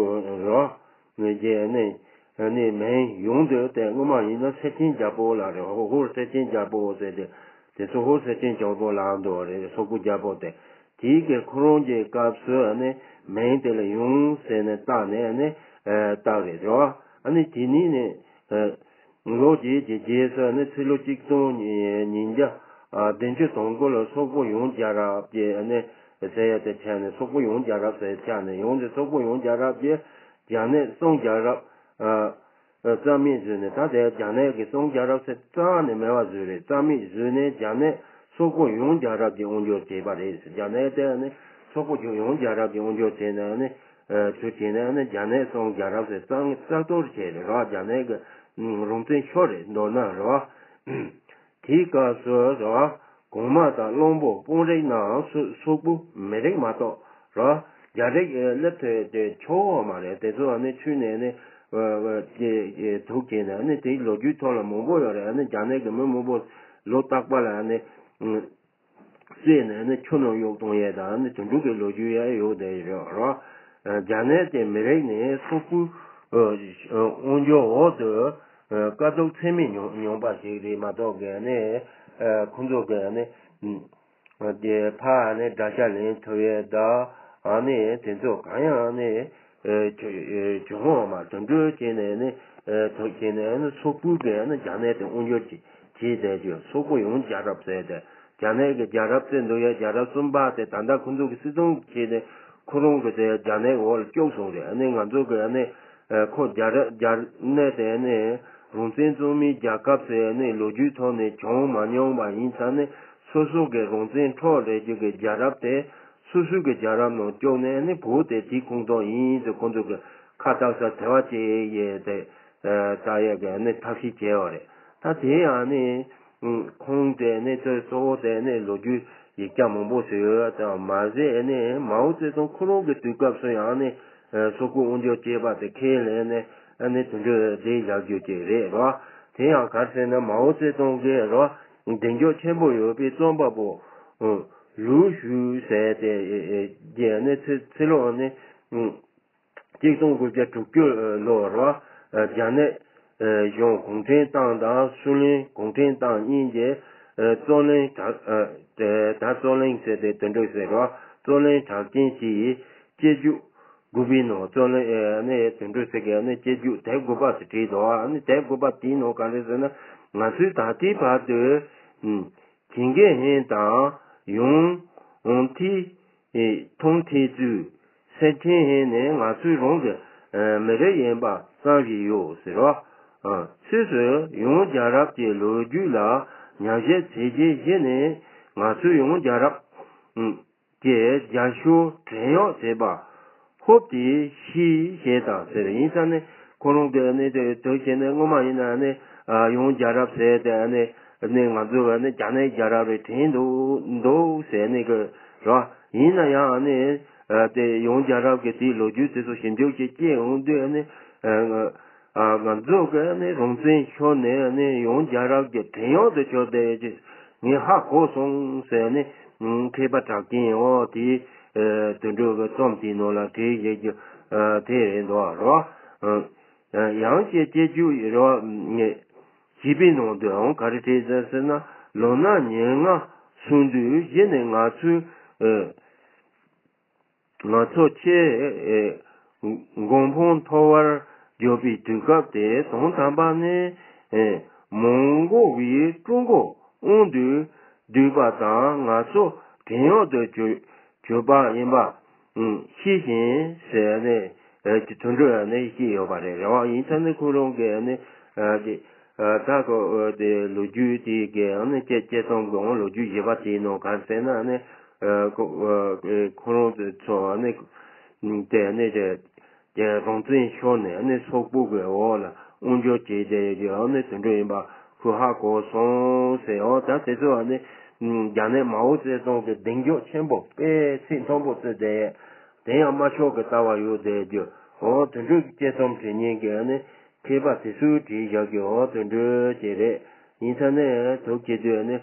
རོ། ངེས་ཀྱི་ནི་ནི་མིང་ཡོང་དུས་དེ་སྔོན་མ་ཡིན་ན་སེ་ཆེན་རྒྱལ་པོ་ལ་རེད། ཧོར་ཧོར་སེ་ཆེན་རྒྱལ་པོ་ཟེར་ཏེ་དེ་ཚོ་ཧོར་སེ་ཆེན་རྒྱལ་པོ་ལ་འདུག་རེད། སོག་པོ་རྒྱལ་པོ་དེ་དེའི་གི་ཁོ་རང་གི་སྐབས་སུ་ནི་མིང་དེ་ལ་ཡོང་ཟེར་ནས་བཏགས་ནས་ནི་བཏགས་རེད་རོ། ཨ་ནི་དེ་ནི་ནི་ལོ་རྗེས་ཀྱི་རྗེས་སུ་ནི་ཕྱི་ལོ་གཅིག་སྟོང་ཉིས་བརྒྱ་བདུན་ཅུ་དོན་དགུ་ལོ་སོག་པོ་ཡོངས་རྒྱལ་རབས་ཀྱི་ནི་ཟེར་ཡ་དེ་ཆགས་ནས་སོག་པོ་ཡོངས་རྒྱལ་རབས་ཟེར་ཆགས་ནས་ཡོངས་ཀྱི་སོག་པོ་ཡོངས་རྒྱལ་རབས་ཀྱི་རྒྱ་ནག་གསུམ་རྒྱལ་རབས་ཨ་ཨ་རྩ་མེད་བཟོས་ནས། ད་དེ་རྒྱ་ནག་གི་གསུམ་རྒྱལ་རབས་ཟེར་རྩ་ནས་མེད་པ་བཟོས་རེད། རྩ་མེད་བཟོས་ནས་རྒྱ་ནག་སོག་པོ་ཡོངས་རྒྱལ་རབས་ཀྱི་དབང་སྒྱུར་བྱས་པ་རེད། རྒྱ་ནག་དེ་ནི་སོག་པོ་ཡོངས་རྒྱལ་རབས་ཀྱི་དབང་སྒྱུར་བྱས་ནས་ནི་ཨ་ཚུར་བྱས་ནས་ནི་རྒྱ་ནག་གསུམ་རྒྱལ་རབས་ཟེར་རྩ་རྩ་གཏོར་བྱས་རེད་ར། རྒྱ་ནག་གི་རང་བཙན་ཤོར་རེད་མདོར་ན་ར། དེའི་སྐབས་སུ་ར་གོང་མ་དང་བློན་པོ་དཔོན་རིགས་རྣམས་སུ་སོག་པོ་མི་རིགས་མ་གཏོགས་ར་རྒྱ་རིགས་སླེབས་ཐུབ་དེ་ཆོག་མ་རེད། དེ་ཚོ་ནི་ཆུ་ནས་ནི་དུག་བྱས་ནས་ནི་དེའི་ལོ་རྒྱུས་ཐོག་ལ་མང་པོ་ཡོད་རེད། ནི་རྒྱ་ནག་གི་མི་མང་པོ་ལོ་རྟག་པ་ལ་ནི་བསད་ནས་ནི་ཆུ་ནང་གཡུགས་གཏོང་ཡས་དང་ནི་དེ་འདྲ་གི་ལོ་རྒྱུས་ཡང་ཡོད་དེ་རེད་ར། རྒྱ་ནག་དེ་མི་རིགས་ནི་སོག་པོའི་དབང་སྒྱུར་འོག་ཏུ་དཀའ་སྡུག་ཚད་མེད་མྱོང་མྱོང་པ་ཞིག་རེད་མ་གཏོགས་གི་ནི་ཁོང་ཚོ་གི་ནི་དེ་ཕར་ནི་དགྲ་ཤ་ལེན་ཐུབ་ཡས་དང་ཨ་ནི་དེ་ཚོ་གང་ཡང་ནི་བྱུང་བ་མ་དོན་འགྲུལ་བྱས་ནས་ནི་ཐུག་བྱས་ནས་ནི་སོག་པོའི་གི་ནི་རྒྱ་ནག་དེ་དབང་སྒྱུར་གྱི་བྱས་བསྡད་རྒྱུ། སོག་པོ་ཡོངས་རྒྱལ་རབས་ཟེར་ཏེ་རྒྱ་ནག་གི་རྒྱལ་རབས་བཙན་འདུག་ཡ། རྒྱལ་རབས་གསུམ་པ་དེ་ད་ལྟ་ཁོ་ཚོ་གི་སྲིད་སྐྱོང་བྱས་ནས་ཁོ་རང་གི་དེ་རྒྱ་ནག་འོག་ལ་བཅུག་སོང་རེད། ཨ་ནི་ང་ཚོ་གི་ཨ་ནི་ཁོ་རྒྱལ་རབས་རྒྱ་ནག་དེ་ཨ་ནི་རང་བཙན་བཙོང་མིའི་རྒྱལ་ཁབ་ཟེར་ཨ་ནི་ལོ་རྒྱུས་ཐོག་ནས་བྱུང་མ་མྱོང་བ་ཡིན་ཙང་ནི་སོ་སོ་གི་རང་བཙན་འཕྲོག་རེས་རྒྱུ་གི་རྒྱལ་རབས་དེ་སོ་སོ་གི་རྒྱལ་རབས་ནང་བཅུག་ནས་ཨ་ནི་བོད་དེ་དེའི་ཁོངས་གཏོགས་ཡིན་ཟེར་ཁོ་ཚོ་གི་ཁ་བཏགས་ས་དེ་བ་ཅིག་ཡས་དེ་ད་ཡས་གི་ཨ་ནི་ཐབས་ཤེས་བྱས་པ་རེད། ད་དེ་ཡང་ནི། ཁོང་དེ་ནི་ཚོས་གཙོ་བོ་དེ་ནི་ལོ་རྒྱུས་ཡིག་ཆ་མང་པོ་ཞིག་ཡོད་དང་མ་ཟད་ནི་མའོ་ཙེ་ཏུང་ཁོ་རང་གི་དུས་སྐབས་སུ་ཡང་ནི་སོག་པོ་དབང་སྒྱུར་བྱས་པ་དེ་ཁས་ལེན་ནས་ནི་དེ་འདྲ་དེ་བཞག་རྒྱུ་ཅིག་རེད་རོ། དེ་ཡང་ག་རེ་ཟེར་ན་མའོ་ཙེ་ཏུང་གིས་རོ་གདེང་འཇོག་ཆེན་པོ་ཡོད་པའི་རྩོམ་པ་པོ་ལུའུ་ཞུའུ་ཟེར་དེ་གིས་ནི་ཚེ་ཚེ་ལོ་ནི། གཅིག་སྟོང་དགུ་བརྒྱ་དྲུག་ཅུ་ལོར་རྒྱ་ནག་གཞུང་གུང་ཁྲན་ཏང་དང་སུའུ་ལེན་གུང་ཁྲན་ཏང་གཉིས་ཀྱིས་རྩོད་གླེང་དྲག་ད་རྩོད་གླེང་ཟེར་ཏེ་དེ་འདྲ་ཟེར་རོ། རྩོད་གླེང་གྲགས་ཅན་ཞིག་དཔྱད་འཇུག་དགུ་པའི་ནང་རྩོད་གླེང་ནས་དེ་འདྲ་ཟེར་གི་ནས་དཔྱད་འཇུག་དེབ་དགུ་པ་ཟེར་བྲིས་འདུག་ཨ་ནི་དེབ་དགུ་པ་དེའི་ནང་ག་རེ་ཟེར་ན་ང་ཚོས་ད་ལྟའི་བར་དུ། ཁྱིམ་གྱི་ཧན་དང་ཡོང་ཧོང་ཐི་ཐོང་ཐི་ཙུ་སེ་ཁྲེན་ཧན་ནི་ང་ཚོའི་རང་གི་མི་རིགས་ཡིན་པ་བསམ་བཞིན་ཡོད་ཟེར་རོ། སུད་སི་ཡོངས་རྒྱལ་རབས་ཀྱི་ལོ་རྒྱུས་ལ་ཉམས་ཞིབ་བྱས་རྗེས་གཞི་ནས་ང་ཚོའི་ཡོངས་རྒྱལ་རབས་ ཀྱི་རྒྱ་ཤོག་བྲན་གཡོག་བྱས་པ། ཧོབ་སྟེ་ཤི་ཞེས་དང་ཟེར། ཡིན་ཙང་ནི་ཁོ་རང་གི་ནི་དེ་དོན་བྱས་ནས་སྔོན་མ་ཡིན་ན་ནི་ཡང་རྒྱལ་རབས་ཟེར་དེ་ནི་ནི་ང་ཚོ་བ་ནི་རྒྱ་ནག་རྒྱལ་རབས་རེད་དྲན་འདུག་འདུག་ཟེར་ནི་གི་ར། ཡིན་ན་ཡང་ནི་དེ་ཡང་རྒྱལ་རབས་ཀྱི་དེའི་ལོ་རྒྱུས་དེ་ཚོ་ཞིབ་འཇུག་བྱེད་སྐྱེ་འོང་དུས་ནི། ང་ཚོ་གི་ནི་རང་བཙན་ཤོར་ནས་ནི་ཡང་རྒྱལ་རབས་ཀྱི་བྲན་གཡོག་ཏུ་གྱུར་ཏེ་ངས་ཧ་གོ་སོང་ཟེར་ནས་མཁས་པ་གྲགས་ཅན་འོ་དེས་དོན་གྲུབ་ཀྱི་རྩོམ་དེའི་ནང་ལ་བྲིས་ཡོད་རྒྱུ་དེ་རེད་འདུག་རོ། ཡང་ཞེས་སྐྱེ་རྒྱུ་རོ། བྱིས་པའི་ནང་དུའང་ག་རེ་བྲིས་ཟེར་ཟེར་ན། ལོ་ན་ཉེར་ལྔ་སོང་དུས་གཞི་ནས་ང་ཚོའི། ང་ཚོ་ཆེས་མགོ་འཕང་མཐོ་བར་འགྱོ་བའི་དུས་སྐབས་དེ་དང་དམ་པ་ནི་མོང་གོ་བའི་ཀྲུང་གོ་དབང་དུ་བསྡུས་པ་དང་ང་ཚོ་བྲན་གཡོག་ཏུ་གྱུར་གྱུར་པ་ཡིན་པ་ཤེས་བཞིན་ཟེར་ནས་དོན་གྲུབ་ནས་བཤད་ཡོད་པ་རེད། རེད་བ། ཡིན་ཙང་ནི་ཁོ་རང་གིས་ནི་ད་ཁོ་དེ་ལོ་རྒྱུས་དེ་གའི་ནི་དཔྱད་དཔྱད་རྩོམ་གྱི་ལོ་རྒྱུས་ཞེས་པ་དེའི་ནང་ག་རེ་ཟེར་ན་ནི། ཁོ་ཁོ་རང་ཚོ་ནི་དེ་ནི་དེ་རང་བཙན་ཤོར་ནས་ནི་སོག་པོ་གི་འོག་ལ་དབང་སྒྱུར་བྱས་ཏེ་ཡོད་ནི་དོན་གྲུབ་ཡིན་པ་ཁོས་ཧ་གོ་སོང་ཟེར། འོ་ད་དེ་ཚོ་ནི་རྒྱ་ནག་མའོ་ཙེ་ཏུང་གི་གདེང་འཇོག་ཆེན་པོ་དཔེ་ཚིག་མཐོན་པོ་བརྩིས་ཏེ་དེ་ཡང་དམར་ཤོག་གི་ལྟ་བ་ཡོད་དེ་རྒྱུ། འོ་དོན་གྲུབ་ཀྱི་དཔྱད་རྩོམ་བྲིས་མཁན་གྱི་ནི་མཁས་པ་དེ་ཚོས་བྲིས་བཞག་གི་འོ་དོན་གྲུབ་ཀྱི་རེད། ཡིན་ཙང་ནི་དོན་གྱི་དུས་ནི།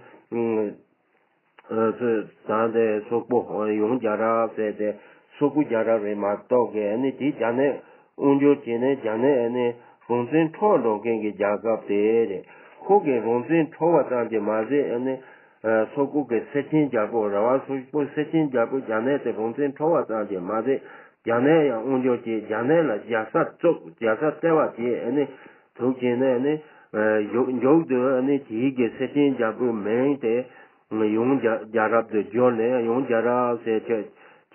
ད་ལྟའི་སོག་པོ་ཡང་རྒྱལ་རབས་ཟེར་ཏེ་སོག་པོ་རྒྱལ་རབས་རེད་མ་གཏོགས་གི་ནི་དེ་རྒྱ་ནག་དབང་སྒྱུར་བྱས་ནས་རྒྱ་ནག་ནི་རང་བཙན་འཕྲོག་འགྲོ་མཁན་གྱི་རྒྱལ་ཁབ་དེ་རེད། ཁོ་གི་རང་བཙན་འཕྲོག་པ་ཙམ་གྱིས་མ་ཟད་ནི་སོག་པོ་གི་སེ་ཆེན་རྒྱལ་པོ་རེད་བ། སོག་པོ་སེ་ཆེན་རྒྱལ་པོ་རྒྱ་ནག་དེ་རང་བཙན་འཕྲོག་པ་ཙམ་གྱིས་མ་ཟད་རྒྱ་ནག་ཡང་དབང་སྒྱུར་བྱས། རྒྱ་ནག་ལ་རྒྱལ་ས་བཙུགས། རྒྱལ་ས་བཙལ་བ་བྱས་ནི་ཐུག་བྱས་ནས་ནི་མཇུག་ཏུ་ནི་དེའི་གི་སེ་ཆེན་རྒྱལ་པོའི་མིང་དེ། ཡང་རྒྱལ་རྒྱལ་རབས་དུ་བསྒྱུར་ནས་ཡང་རྒྱལ་རབས་ཟེར་ཁྱེད་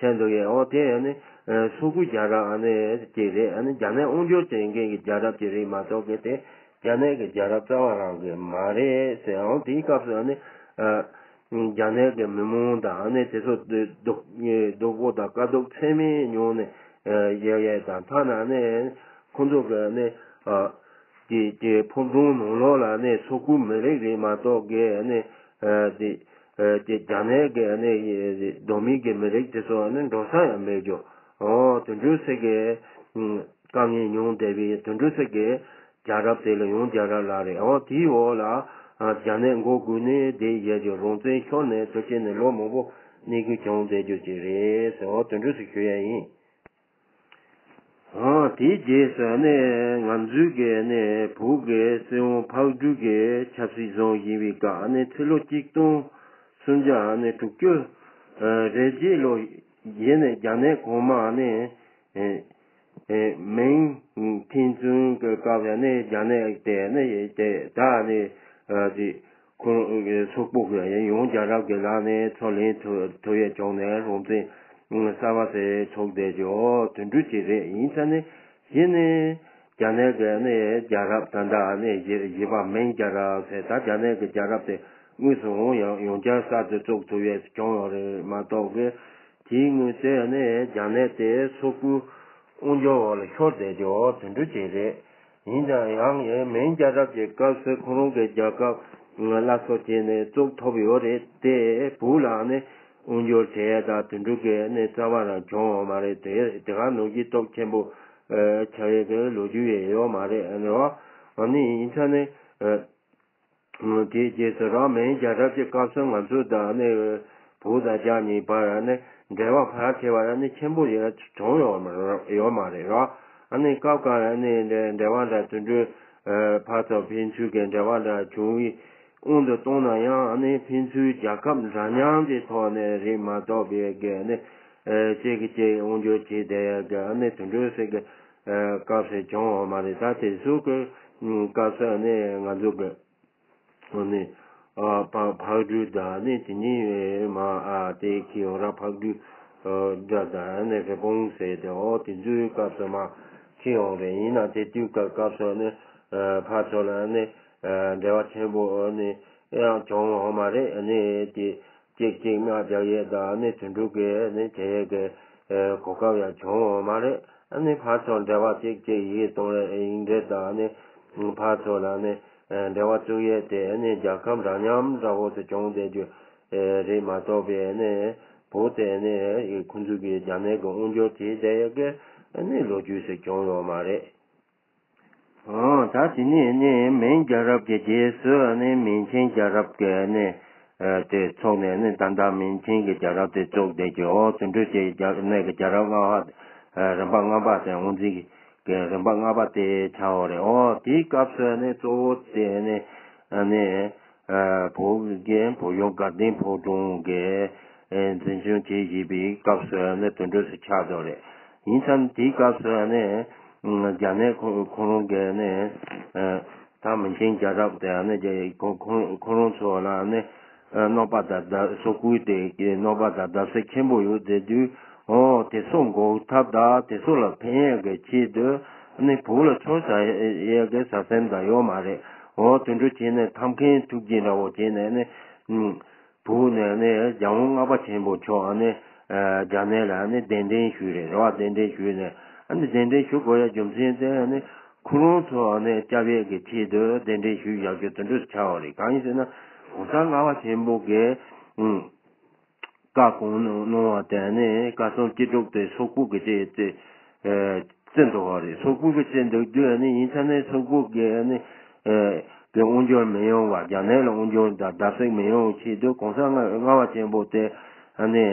ཁྱེད་འདུག་ཡས། འོ་དེ་ནི་སོག་པོའི་རྒྱལ་རབས་ཨ་ནི་ཅིག་རེད། ཨ་ནི་རྒྱ་ནག་དབང་སྒྱུར་བྱེད་མཁན་གྱི་རྒྱལ་རབས་ཅིག་རེད་མ་གཏོགས་གི་དེ་རྒྱ་ནག་གི་རྒྱལ་རབས་རྩ་བ་རང་གི་མ་རེད་ཟེར། འོ་དེའི་སྐབས་སུ་ཨ་ནི་རྒྱ་ནག་གི་མི་མང་དང་ཨ་ནི་དེ་ཚོ་སྡུག་སྡུག་པོ་དང་དཀའ་སྡུག་ཚད་མེད་མྱོང་ནས་ཡོད་ཡས་དང་ཐ་ན་ནི་ཁོང་ཚོ་གི་ནི། དེ་དེ་ཕོ་བྲང་ནང་ལོགས་ལ་ནི་སོག་པོའི་མི་རིགས་རེད་མ་གཏོགས་གི་ནི་དེ་དེ་རྒྱ་ནག་གི་ནི་བོད་མི་གི་མི་རིགས་དེ་ཚོ་ནི་འགྲོ་ས་ཡང་མེད་རྒྱུ། འོ་དོན་གྲུབ་ཟེར་གི་དཀའ་ངལ་མྱོང་བསྡད་པའི་དོན་གྲུབ་ཟེར་གི་རྒྱལ་རབས་དེ་ལ་ཡང་རྒྱལ་རབས་ལབ་རེད། འོ་དེའི་འོག་ལ་རྒྱ་ནག་མགོ་སྒུར་ནས་བསྡད་ཡས་ཀྱི་རང་བཙན་ཤོར་ནས་དུ་བྱས་ནས་ལོ་མང་པོ་གནས་དགོས་བྱུང་བསྡད་རྒྱུ་ཅིག་རེད་ཟེར། འོ་དོན་གྲུབ་ཟེར་ཞུ་ཡས་ཡིན། ཨ་དེའི་རྗེས་སུ་ནི་ང་ཚོའི་གི་ནི་བོད་ཀྱི་སྲིད་དབང་ཕག་གྲུ་གི་ཆབ་སྲིད་བཟུང་བཞིན་པའི་སྐབས་ནི་ཕྱི་ལོ་གཅིག་སྟོང་སུམ་བརྒྱ་ནི་དྲུག་ཅུ་རེ་གཅིག་ལོ་ཡིན་ནི་རྒྱ་ནག་གོང་མ་ནི་མིང་ཐེན་ཙུང་གི་སྐབས་ནི་རྒྱ་ནག་དེ་ནི་དེ་ད་ནི་དེ། ཁོང་སོག་པོ་གི་ཡང་རྒྱལ་རབས་ཀྱི་ལག་ནས་ཚུར་ལེན་ཐུབ་ཐུབ་ཡས་བྱུང་ནས་རང་བཙན་གསར་པ་ཞིག་ཐོབ་བསྡད་ཀྱི་འོ་དོན་གྲུབ་ཅིག་རེད། ཡིན་ཙང་ནི་གཞི་ནས་རྒྱ་ནག་གི་ནི་རྒྱལ་རབས་ད་ལྟ་ནི་བཞི་བཞི་པ་མིང་རྒྱལ་རབས་ཟེར་ད་རྒྱ་ནག་གི་རྒྱལ་རབས་དེ་དངོས་སུ་འོང་ཡང་ཡང་བསྐྱར་གསར་དུ་བཙུགས་ཐུབ་ཡས་བྱུང་ཡོད་རེད་མ་གཏོགས་གི་དེའི་སྔོན་དེ་ནི་རྒྱ་ནག་དེ་སོག་པོའི་དབང་སྒྱུར་འོག་ལ་ཤོར་བསྡད་ཀྱི་འོ་དོན་གྲུབ་ཅིག་རེད། ཡིན་ཀྱང་ཡང་ཡང་མིང་རྒྱལ་རབས་ཀྱི་སྐབས་སུ་ཁོ་རང་གི་རྒྱལ་ཁབ་སླར་གསོ་བྱས་ནས་བཙུགས་ཐུབ་ཡོད་རེད་དེ། བོད་ལ་ནི་དབང་སྒྱུར་བྱས་དང་དོན་གྲུབ་ཀྱི་ནི་རྩ་བ་རང་བྱུང་ཡོད་མ་རེད་དེ། དེ་ག་ནོར་གྱི་སྟོབས་ཆེན་པོ་ཆགས་ཡས་ཀྱི་ལོ་རྒྱུས་ཡང་ཡོད་མ་རེད་ཨ་ནི་བ། ཨ་ནི་ཡིན་ཙང་ནི་དེའི་རྗེས་སུ་རང་མིང་རྒྱལ་རབས་ཀྱི་སྐབས་སུ་ང་ཚོ་དང་ནི་བོད་དང་རྒྱ་གཉིས་བར་ནི་འབྲེལ་བ་ཕལ་ཆེ་བ་ནི་ཆེན་པོ་ཡོད་བྱུང་ཡོད་མ་རེད་ཡོད་མ་རེད་ར། ཨ་ནི་སྐབས་གང་ལ་ནི་འབྲེལ་བ་འདྲ་དུད་འགྲོའི་ཕར་ཚུར་ཕན་ཚུན་གྱི་འབྲེལ་བ་འདྲ་བྱུང་བའི་དབང་དུ་བཏང་ན་ཡང་ཨ་ནི་ཕན་ཚུན་རྒྱལ་ཁབ་འདྲ་མཉམ་གྱི་ཐོག་ནས་རེད་མ་གཏོགས་པའི་གི་ནི་གཅིག་གིས་གཅིག་དབང་སྒྱུར་བྱས་བསྡད་ཡ་གི་ཨ་ནི་དུད་འགྲོ་ཟེར་གི་སྐབས་སུ་བྱུང་ཡོད་མ་རེད། ད་དེ་ཚོ་གི་སྐབས་སུ་ཨ་ནི་ང་ཚོ་གི་ཨ་ནི་ཨ་ཕག་ཕག་གྲུ་དང་ནི་དེ་ནི་མ་ཨ་དེ་ཁྱི་འོ་ར་ཕག་གྲུ་འདྲ་དང་ནི་རི་བོང་ཟེར་ཏེ་འོ་དེ་ཚོའི་སྐབས་སུ་མ་ཁྱི་འོང་རེད། ཡིན་ན་དེ་དུས་སྐབས་སྐབས་སུ་ནི་ཕར་ཚུར་ལ་ནི་འབྲེལ་བ་ཆེན་པོ་ནི་ཡང་བྱུང་ཡོད་མ་རེད། ནི་དེ་ གཅིག་གཅིག་མངགས་རྒྱག་ཡས་དང་ནི་དུད་འགྲོ་གི་ནི་བྱེད་ཡས་ཀྱི་གོ་སྐབས་ཡང་བྱུང་ཡོད་མ་རེད། ཨ་ནི་ཕར་ཚུར་འབྲེལ་བ་གཅིག་གཅིག་ཡིག་གཏོང་ཡས་ཡིག་འབྲེལ་དང་ནི་ཕར་ཚུར་ལ་ནི་འབྲེལ་བ་བཙུགས་ཡས་དེ་ནི་རྒྱལ་ཁམས་འདྲ་མཉམ་འདྲ་བོ་དུ་བྱུང་བསྡད་རྒྱུ་རེད་མ་གཏོགས་པའི་ནི་བོད་དེ་ནི་ཁོང་ཚོ་གི་རྒྱ་ནག་གི་དབང་སྒྱུར་བྱས་བསྡད་ཡས་ཀྱི་ནི་ལོ་རྒྱུས་སུ་བྱུང་ཡོད་མ་རེད། ཨོ། ད་དེ་ནས་ནི་མིང་རྒྱལ་རབས་ཀྱི་རྗེས་སུ་ནི་མིང་ཆེན་རྒྱལ་རབས་ཀྱི་ནི་ཨ་དེ་ཚོགས་ནས་ནི་ད་ལྟ་མིང་ཆེན་གྱི་རྒྱལ་རབས་དེ་ཚོགས་བསྡད་ཀྱི། ཨོ། དུད་འགྲོ་བྱེད་རྒྱལ་ནས་ཀྱི་རྒྱལ་རབས་ལྔ་པ། ཨ་རིམ་པ་ལྔ་པ་དེ་དབང་འཛིན་གྱི་རིམ་པ་ལྔ་པ་དེ་ཆགས་ཡོད་རེད། ཨོ། དེའི་སྐབས་སུ་ནི་གཙོ་བོ་དེ་ནི་ཨ་ནི་ཨ་བོད་ཀྱི་བོད་གཞུང་དགའ་ལྡན་ཕོ་བྲང་གི་ཨ་འཛིན་སྐྱོང་བྱེད་བཞིན་པའི་སྐབས་སུ་ནི་དུད་འགྲོ་སུ་ཆགས་ཡོད་རེད། ཡིན་ཙང་དེའི་སྐབས་སུ་ནི་རྒྱ་ནག་ཁོ་ཁོ་རང་གི་ནི་ཨ་ད་མིང་ཆེན་རྒྱལ་རབས་དེ་ནི་རྒྱ་ཁོ་ཁོ་ཁོ་རང་ཚོ་ལ་ནི་ཨ་གནོད་པ་ད་ད་སོག་པོའི་དེ་གི་གནོད་པ་ད་བརྡབ་གསིག་ཆེན་པོ་ཡོད་དེ་དུས། ཨོ། དེ་ཚོ་འགོག་ཐབས་དང་དེ་ཚོ་ལ་ཕན་ཡས་ཀྱི་ཆེད་དུ་ནི་བོད་ལ་ཚོར་ཟ་ཡས་ཀྱི་ཟ་སེམས་དང་ཡོད་མ་རེད། ཨོ། དུད་འགྲོ་བྱས་ནས་ཐབས་མཁས་ཐུགས་རྗེ་འདྲ་བོ་བྱས་ནས་ནི་ཨ་བོད་ནས་ནི་རྒྱལ་དབང་ལྔ་པ་ཆེན་པོ་མཆོག་ནི་ཨ་རྒྱ་ནག་ལ་ནི་གདན་འདྲེན་ཞུས་རེད། རེད་བ། གདན་འདྲེན་ཞུས་ནས་ཨ་ནི་གདན་འདྲེན་ཞུ་དགོས་ཡ་རྒྱུ་མཚན་དེ་ནི་ཁོ་རང་ཚོ་ནི་སྐྱབས་ཡས་ཀྱི་ཆེད་དུ་གདན་འདྲེན་ཞུས་བཞག་རྒྱུ་དེ་འདྲ་ཆགས་པ་རེད། གང་ཡིན་ཟེར་ན་གོང་ས་ལྔ་པ་ཆེན་པོ་གིས་ཨ་བཀའ་གང་གནང་གནང་བ་དེ་ནི་བཀའ་གསུང་ཅི་སྒྲུབ་དེ་སོག་པོ་གི་དེ་དེ་ཨ་བརྩི་འདུག་པ་རེད། སོག་པོ་གི་བརྩི་འདུག་དུས་ནི་ཡིན་ཙང་ནི་སོག་པོ་གི་ནི་ཨ་གི་དབང་སྒྱུར་མི་ཡོང་བ། རྒྱ་ནག་ལ་དབང་སྒྱུར་དང་བརྡབ་གསིག་མི་ཡོང་བའི་ཆེད་དུ་གོང་ས་ལྔ་ལྔ་པ་ཆེན་པོ་དེ་ཨ་ནི་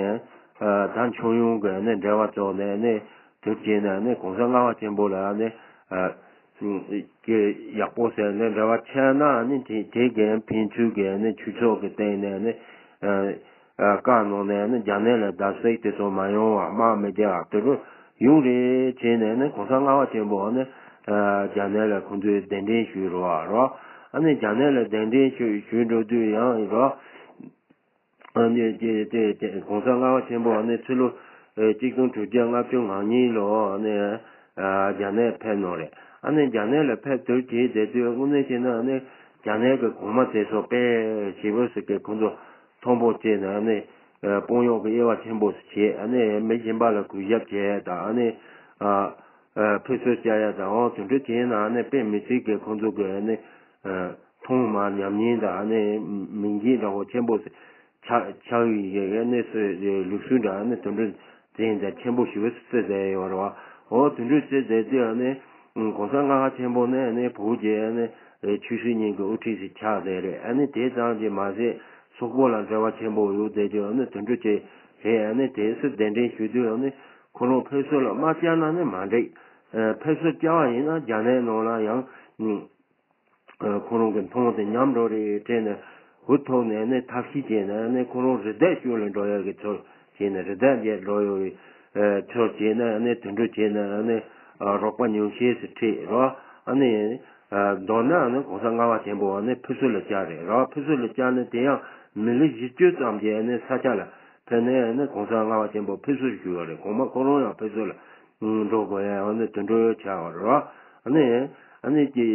ཨ་ད་མཆོག་གཡུང་གི་ནི་འབྲེལ་བ་བཙུགས་ནས་ནི་དུས་རྒྱུན་ནས་ནི་གོང་ས་ལྔ་པ་ཆེན་པོ་ལ་ནི་ཨ་གི་ཡག་པོ་ཟེར་ནས་འབྲེལ་བ་ཆད་ན་ནི་དེ་དེ་གའི་ཕན་ཚུན་གྱི་ནི་ཆོས་ཕྱོགས་ཀྱི་སྟེང་ནས་ནི་ཨ་ཨ་བཀའ་གནང་ནས་ནི་རྒྱ་ནག་ལ་བརྡབ་གསིག་དེ་ཚོ་མ་ཡོང་བ། དམག་མི་རྒྱག་དེ་ཚོ་ཡོང་རེ་བྱས་ནས་ནི་གོང་ས་ལྔ་པ་ཆེན་པོ་ནི་ཨ་རྒྱ་ནག་ལ་ཁོང་ཚོས་གདན་འདྲེན་ཞུས་རོགས་རོགས། ཨ་ནི་རྒྱ་ནག་ལ་གདན་འདྲེན་ཞུ་ཞུས་འགྲོ་དུས་ཡང་རོགས། ཨ་ནི་དེ་དེ་དེ་གོང་ས་ལྔ་པ་ཆེན་པོ་ནི་ཕྱི་ལོ་ཨ་གཅིག་སྟོང་དྲུག་བརྒྱ་ལྔ་བཅུ་ང་གཉིས་ལོ་ནི་ཨ་རྒྱ་ནག་ཕེབས་གནང་རེད། ཨ་ནི་རྒྱ་ནག་ལ་ཕེབས་དུས་དེ་དེ་དུས་དངོས་གནས་བྱས་ན་ནི་རྒྱ་ནག་གི་གོང་མ་དེ་ཚོ་དཔེ་ཞེ་པོ་ཟིག་གི་ཁོང་ཚོ་མཐོན་པོ་བྱས་ནས་ནི་ཨ་དཔོན་གཡོག་གི་དབྱེ་བ་ཆེན་པོ་ཟིག་བྱས། ཨ་ནི་མི་གཞན་པ་ལ་གུས་ཞབས་བྱས་དང་། ཨ་ནི་ཨ་ཨ་ཕེབས་བསུ་བྱ་ཡ་དང་། འོ་དེ་འདྲ་བྱས་ན་ནི་དཔེ་མི་སྲིད་ཀྱི་ཁོང་ཚོ་གི་ནི་ཨ་མཐོང་མ་ཉམས་ཉེས་དང་ནི་མི་འགྱིད་འདྲ་བོ་ཆེན་པོ་ཆགས་ཆགས་ཡོད་ཀྱི་ནི་སུ་ལུགས་སྲོལ་འདྲ་ནི་དེ་འདྲ་འཛིན་ད་ཆེན་པོ་ཞིག་བརྩི་བསྡད་ཡོད་རེད་བ། འོ་དེ་འདྲ་བརྩི་བསྡད་དུས་ནི་གོང་ས་ལྔ་པ་ཆེན་པོ་ནི་ནི་བོད་ཀྱི་ནི་ཆོས་སྲིད་གཉིས་ཀྱི་དབུ་ཁྲིད་ཞིག་ཆགས་བསྡད་རེད། ཨ་ནི་དེ་ཙམ་གྱིས་མ་ཟད་སོག་པོ་ལ་འབྲེལ་བ་ཆེན་པོ་ཡོད་བསྡད་ཀྱི་ནི་དེ་འདྲ་བྱས་བྱས། ཨ་ནི་དེ་སུ་གདན་འདྲེན་ཞུ་དུས་ནི་ཁོ་རང་ཕེབས་བསུ་ལ་མ་བཅར་ན་ནི་མ་འགྲིག་ཨ་ཕེབས་བསུ་བཅར་བ་ཡིན་ན་རྒྱ་ནག་ནང་ལ་ཡང་ཨ་ཁོ་རང་གི་མཐོང་དེ་ཉམས་འགྲོ་རེད་དྲན་ནས་འུ་ཐུག་ནས་ནི་ཐབས་ཤེས་བྱས་ནས་ནི་ཁོ་རང་རི་དྭགས་ཤོད་ལ་འགྲོ་ཡག་གི་ཚུལ་བྱས་ནས། རི་དྭགས་བརྒྱད་འགྲོ་ཡོད་པའི་ཨ་ཚུལ་བྱས་ནས་ནི་དེ་འདྲ་བྱས་ནས་ནི་ཨ་རོགས་པ་ཉུང་ཤས་སུ་ཁྲིད་རོགས། ཨ་ནི་ཨ་མདོར་ན་ནི་གོང་ས་ལྔ་པ་ཆེན་པོ་ནི་ཕེབས་བསུ་ལ་བཅར་རེད་རོགས། ཕེབས་བསུ་ལ་བཅར་ནས་དེ་ཡང་མི་ལོ་བཞི་བཅུ་ཙམ་གྱི་ནི་ས་ཆ་ལ་ཕེབས་ནས་ནི་གོང་ས་ལྔ་པ་ཆེན་པོ་ཕེབས་བསུ་ཞུས་པ་རེད། གོང་མ་ཁོ་རང་ཡང་ཕེབས་བསུ་ལ་འགྲོ་དགོས་ཡ་ཡང་ནི་དེ་འདྲ་ཆགས་པ་རེད་བ། ཨ་ནི་ཨ་ནི་དེ་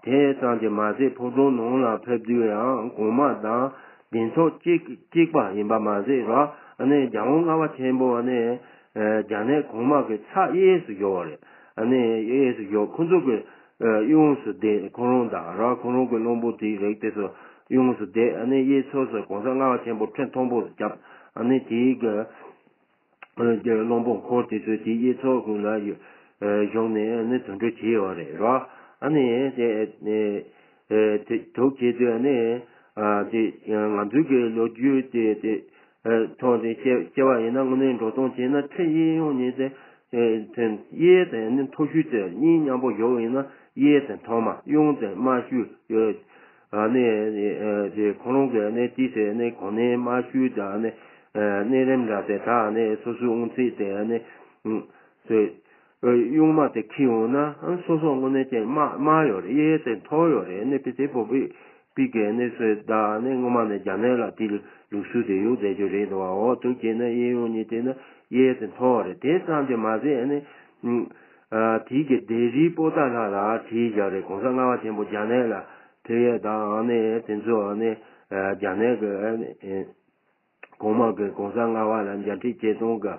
དེ་ཙམ་གྱིས་མ་ཟད་ཕོ་བྲང་ནང་ལ་ཕེབས་དུས་ཡང་གོང་མ་དང་གདན་ཚོགས་གཅིག་གཅིག་པ་ཡིན་པ་མ་ཟད་རོགས། ཨ་ནི་རྒྱལ་དབང་ལྔ་པ་ཆེན་པོ་ཨ་ནི་རྒྱ་ནག་གོང་མ་གི་ཚབ་གཡས་སུ་བཞུགས་པ་རེད། ཨ་ནི་གཡས་སུ་བཞུགས། ཁོང་ཚོ་གི་གཡས་གཡོན་སུ་བསྡད། ཁོ་རང་དང་རོགས་ཁོ་རང་གི་བློན་པོ་དེའི་རིགས་དེ་ཚོ་གཡོན་སུ་བསྡད། ཨ་ནི་གཡས་ཕྱོགས་སུ་གོང་ས་ལྔ་པ་ཆེན་པོ་ཁྲི་མཐོན་པོ་རུ་བརྒྱབ། ཨ་ནི་དེའི་གི་ཀྱི་བློན་པོ་འཁོར་དེ་ཚོས་དེའི་གཡས་ཕྱོགས་ཀུན་ལ་ཡོ་ཨ་བཞུགས་ནས་ནི་དེ་འདྲ་བྱས་ཡོད་རེད་རོ། ཨ་ནི་དེ་ཨ་དེ་དུག་བྱས་དུས་ཨ་ནི་ཨ་དེ་ང་ཚོའི་གི་ལོ་རྒྱུས་དེ་དེ་ཨ་ཐོག་ནས་བཤད་བཤད་པ་ཡིན་ན། དངོས་གནས་འགྲོ་སྟངས་བྱས་ན་ཁྲི་གཡས་གཡོན་གཉིས་དེ་ཨ་དེ་གཡས་དེ་ནི་མཐོ་ཤོས་དེ་གཉིས་མཉམ་པོ་བཞུགས་ཡིན་ན། གཡས་དེ་མཐོ་དམའ། གཡོན་དེ་དམའ་ཤོས་ཡོད། ཨ་ནི་ཨ་དེ་ཁོ་རང་གི་ཨ་ནི་དེ་ཟེར་ནི་གོ་གནས་དམའ་ཤོས་དང་ཨ་ནི་ཨ་གནས་རིམ་འདྲ་ཟེར། ད་ཨ་ནི་སོ་སོའི་དབང་ཚད་དེ་ཨ་ནི་ཨ་སོ་ཨ་གཡོན་མ་དེ་འཁྱེར་ཡོང་ན་ཨ་སོ་སོ་དངོས་གནས་ཀྱི་དམའ་དམའ་ཡོད་རེད། གཡས་དེ་མཐོ་ཡོད་རེད། ཨ་ནི་དཔེ་དེ་བོད་པའི་པའི་གི་ཨ་ནི་སོ་ད་ཨ་ནི་སྔོན་མ་ནས་རྒྱ་ནག་ལ་དེ་ལུགས་སྲོལ་དེ་ཡོད་བསྡད་རྒྱུ་རེད་འདུག་བ། འོ་དུག་བྱས་ན་གཡས་གཡོན་གཉིས་དེ་ནི་གཡས་དེ་མཐོ་བ་རེད། དེ་ཙམ་གྱིས་མ་ཟད་ཨ་ནི་ཨ་དེའི་གི་ལྡེབས་རིས་པོ་ཏཱ་ལ་ལ་བྲིས་བཞག་རེད། གོང་ས་ལྔ་པ་ཆེན་པོ་རྒྱ་ནག་ལ་ཕེབས་ཡས་དང་ཨ་ནི་དེ་ཚོ་ཨ་ནི་ཨ་རྒྱ་ནག་གི་ཨ་ནི་ཨ་ གོང་མ་གི་གོང་ས་ལྔ་པ་ལ་མཇལ་འཕྲད་བྱེད་སྟངས་གི་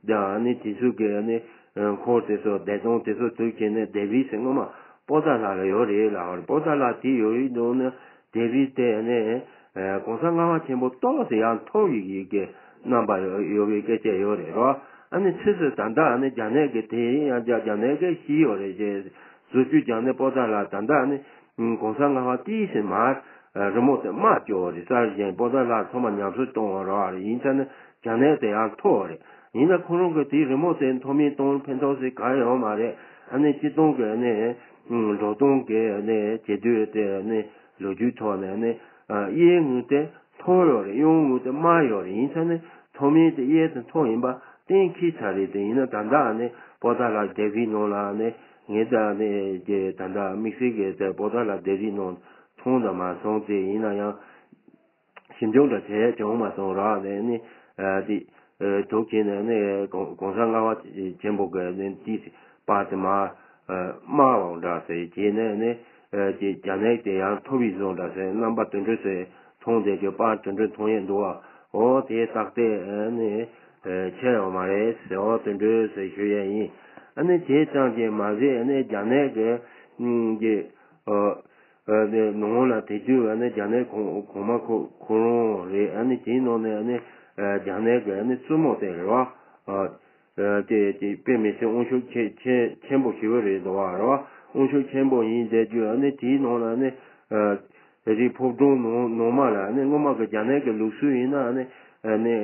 ད་ནི་དེ་ཚོ་གི་ནི་འཁོར་དེ་ཚོ་བསྡད་སྟངས་དེ་ཚོ་དུས་ཆེན་ནས་སྡེ་བི་ཟེར་སྔོན་མ་པོ་ཏཱ་ལ་ལ་ཡོད་རེད་ལ། པོ་ཏཱ་ལ་དེ་ཡོད་རེད་འདུག་ནི་སྡེ་བི་དེ་ནི་གོང་ས་ལྔ་པ་ཆེན་པོ་ཏོག་ཙམ་ཡང་མཐོ་བའི་གི་རྣམ་པ་ཡོད་པའི་སྐད་ཆ་ཡོད་རེད་རོ། ཨ་ནི་ཕྱིས་སུ་ད་ལྟ་ཨ་ནི་རྒྱ་ནག་གི་དེ་ཡང་རྒྱ་རྒྱ་ནག་གི་ཤི་ཡོད་རེད་ཅེས་བཟོ་བཅོས་རྒྱ་ནག་པོ་ཏཱ་ལ་ད་ལྟ་ཨ་ནི་གོང་ས་ལྔ་པ་དེའི་ཕྱིར་མར་རི་མོ་དེ་དམར་བཅོས་པ་རེད། གསར་བཞེངས་པོ་ཏཱ་ལ་ཚང་མ་ཉམས་གསོ་གཏོང་བ་རོགས་རེད། ཡིན་ཙང་ནི་རྒྱ་ནག་དེ་ཡང་མཐོ་བ་རེད། ཡིན་ན་ཁོ་རང་གི་དེའི་རི་མོ་དེ་མཐོ་དམན་གཏོང་ཕན་ཐོགས་ཟེར་གང་ཡོད་མ་རེད། ཨ་ནི་སྤྱི་བཏང་གི་ཨ་ནི་འགྲོ་སྟངས་ཀྱི་ཨ་ནི་བྱེད་དུས་དེ་ཨ་ནི་ལོ་རྒྱུས་ཐོག་ནས་ཨ་ནི་གཡས་ངོས་དེ་མཐོ་ཡོད་རེད། གཡོན་ངོས་དེ་དམའ་ཡོད་རེད། ཡིན་ཙང་ནི་མཐོ་དམན་དེ་གཡས་དེ་མཐོ་ཡིན་པ་གཏན་འཁེལ་ཚར་རེད། དེ་ཡིན་ན་ད་ལྟ་ཨ་ནི་པོ་ཏཱ་ལ་སྡེ་བའི་ནང་ལ་ཨ་ནི་ངས་ད་ཨ་ནི་ཀྱི་ད་ལྟ་དམིགས་བསལ་གྱི་དེ་པོ་ཏཱ་ལ་སྡེ་བའི་ནང་མཐོང་དང་མ་སོང་དེ་ཡིན་ན་ཡང་། ཞིབ་འཇུག་འདྲ་བྱས་བྱུང་མ་སོང་ར་ནས་ནི་དེ་དུག་བྱས་ནས་ནི་གོང་གོང་ས་ལྔ་པ་ཆེན་པོ་གི་ནི་དེ་པར་དེ་མ་དམར་བ་འདྲ་ཟེར་བྱས་ནས་ནི་ཅེས་རྒྱ་ནག་དེ་ཡང་མཐོ་བའི་བཟོ་འདྲ་ཟེར་རྣམ་པ་དུད་འགྲོ་ཟེར་མཐོང་བསྡད་རྒྱུ་པར་དུད་འགྲོ་མཐོང་ཡས་འདུག་བ། འོ་དེ་རྟགས་དེ་ནི་ཆེ་ཡོད་མ་རེད་ཟེར། འོ་དུད་འགྲོ་ཟེར་ཞུ་ཡས་ཡིན། ཨ་ནི་དེ་ཙམ་གྱིས་མ་ཟད་ནི་རྒྱ་ནག་གི་གི་ཨ་ནི་ནང་ལ་དེ་དུས་ཨ་ནི་རྒྱ་ནག་གོང་གོང་མ་ཁོ་ཁོ་རང་རེད། ཨ་ནི་དེའི་ནང་ནས་ཨ་ནི་རྒྱ་ནག་གི་ཨ་ནི་བཙུན་མོ་དེ་རེད་བ། དེ་དེ་དཔེ་མི་སྲིད་དབང་ཤུགས་ཆེ་ཆེ་ཆེན་པོ་ཞེ་པོ་རེད་འདུག་བ་རེད་བ། དབང་ཤུགས་ཆེན་པོ་ཡིན་བསྡད་རྒྱུ་ཨ་ནི་དེའི་ནང་ལ་ཨ་ནི་དེ་རིང་ཕོ་བྲང་ནང་ནང་མ་ལ་ཨ་ནི་སྔོན་མ་གི་རྒྱ་ནག་གི་ལུགས་སྲོལ་ཡིན་ན་ཨ་ནི་ཨ་ནི།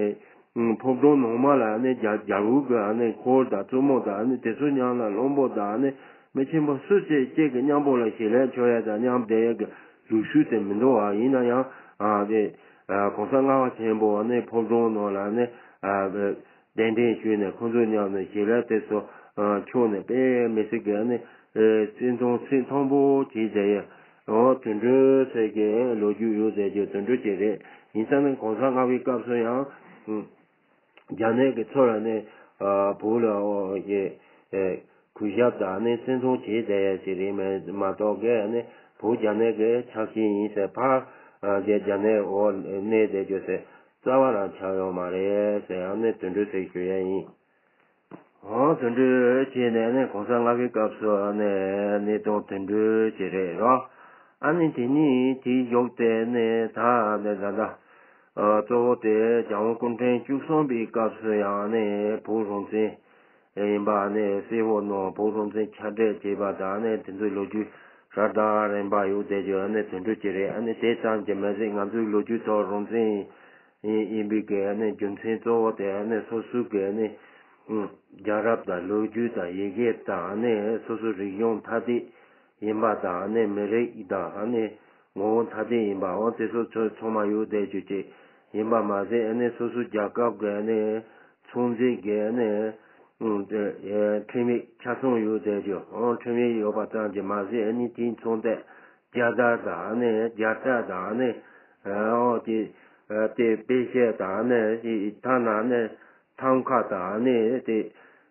ཕོ་བྲང་ནང་མ་ལ་ནི་རྒྱ་རྒྱལ་པོ་གི་ཨ་ནི་འཁོར་དང་བཙུན་མོ་དང་ཨ་ནི་དེ་ཚོ་མཉམ་ལ་བློན་པོ་དང་ཨ་ནི་མི་ཆེན་པོ་སུ་བཅས་བཅས་ཀྱི་མཉམ་པོ་ལ་ཞལ་ལག་མཆོད་ཡ་དང་མཉམ་བསྡད་ཡ་གི་ལུགས་སྲོལ་དེ་མི་འདུག་བ། ཡིན་ན་ཡང་ཨ་དེ་གོང་ས་ལྔ་པ་ཆེན་པོ་ཨ་ནི་ཕོ་བྲང་ནང་ལ་ནི་གདན་འདྲེན་ཞུས་ནས་ཁོང་ཚོ་མཉམ་ནས་ཞལ་ལག་དེ་ཚོ་མཆོད་ནས་དཔེ་མི་སྲིད་ཀྱི་ཨ་ནི་སེམས་གཏམ་སེམས་གཏམ་པོ་བྱས་བསྡད་ཡ། འོ་དུད་འགྲོ་ཟེར་གྱི་ལོ་རྒྱུས་ཡོད་ཟེར་རྒྱུ་དུད་འགྲོ་ཅིག་རེད། ཡིན་ཙང་ནི་གོང་ས་ལྔ་པའི་སྐབས་སུ་ཡང་རྒྱ་ནག་གི་ཚུར་ལ་ནི་བོད་ལ་འོ་ཡེ་གུས་ཞབས་དང་ནི་སེམས་གཏམ་བྱས་བསྡད་ཡ་ཞིག་རེད་མ་མ་གཏོགས་གི་ནི་བོད་རྒྱ་ནག་གི་ཆ་ཤས་ཡིན་ཟེར་ཕར་དེ་རྒྱ་ནག་འོ་གནས་བསྡད་རྒྱུ་ཟེར་རྩ་བ་རང་ཆགས་ཡོད་མ་རེད་ཟེར་ཡང་ནི་དུད་འགྲོ་ཟེར་ཞུ་ཡ་ཡིན། འོ་དུད་འགྲོ་བྱས་ནས་ནི་གོང་ས་ལྔ་པའི་སྐབས་སུ་ནི་གནས་སྟངས་དུད་འགྲོ་ཅིག་རེད་རོ། ཨ་ནི་དེ་ནི་དེའི་གཞུག་དེ་ནི་ད་ནི་ད་ལྟ་གཙོ་བོ་དེ་རྒྱལ་དབང་སྐུ་ཕྲེང་བཅུ་གསུམ་པའི་སྐབས་སུ་ཡང་ནི་བོད་རང་བཙན་ཡིན་པ་ནི་གསལ་བོ་ནང་བོད་རང་བཙན་ཁྱབ་བསྒྲགས་བྱས་པ་དང་ནི་དེ་ཚོའི་ལོ་རྒྱུས་རབ་དང་རིམ་པ་ཡོད་བསྡད་རྒྱུ་ནི་དུད་འགྲོ་ཅིག་རེད། ཨ་ནི་དེ་ཙམ་གྱིས་མ་ཟད་ང་ཚོའི་ལོ་རྒྱུས་ཐོག་རང་བཙན་ཡིན་ཡིན་པའི་གི་ནི་རྒྱུ་མཚན་གཙོ་བོ་དེ་ནི་སོ་སོའི་གི་ནི་རྒྱལ་རབས་དང་ལོ་རྒྱུས་དང་ཡི་གེ་དང་ནི་སོ་སོའི་རིག་གཞུང་ཐ་དད་ཡིན་པ་དང་ནི་མི་རིགས་དང་ནི་ངོ་བོ་ཐ་དད་ཡིན་པ་འོ་དེ་ཚོ་ཚོ་ཚང་མ་ཡོད་བསྡད་རྒྱུ་ཅིག་ཡིན་པ་མ་ཟད་ནི་སོ་སོའི་རྒྱལ་ཁབ་གི་ནི་ཚོང་རྫས་ཀྱི་ནི་ཁྲིམས་ཡིག་ཆ་ཚང་ཡོད་བསྡད་རྒྱུ། འོ་ཁྲིམས་ཡིག་ཡོད་པ་ཙམ་གྱིས་མ་ཟད་ནི་དེའི་ཚོང་དེ་རྒྱལ་དར་དང་ནི་རྒྱལ་རྟགས་དང་ནི་འོ་དེ་དེ་དཔེ་ཆ་དང་ནི་དེ་ཐ་ན་ནི་ཐང་ཀ་དང་ནི་དེ་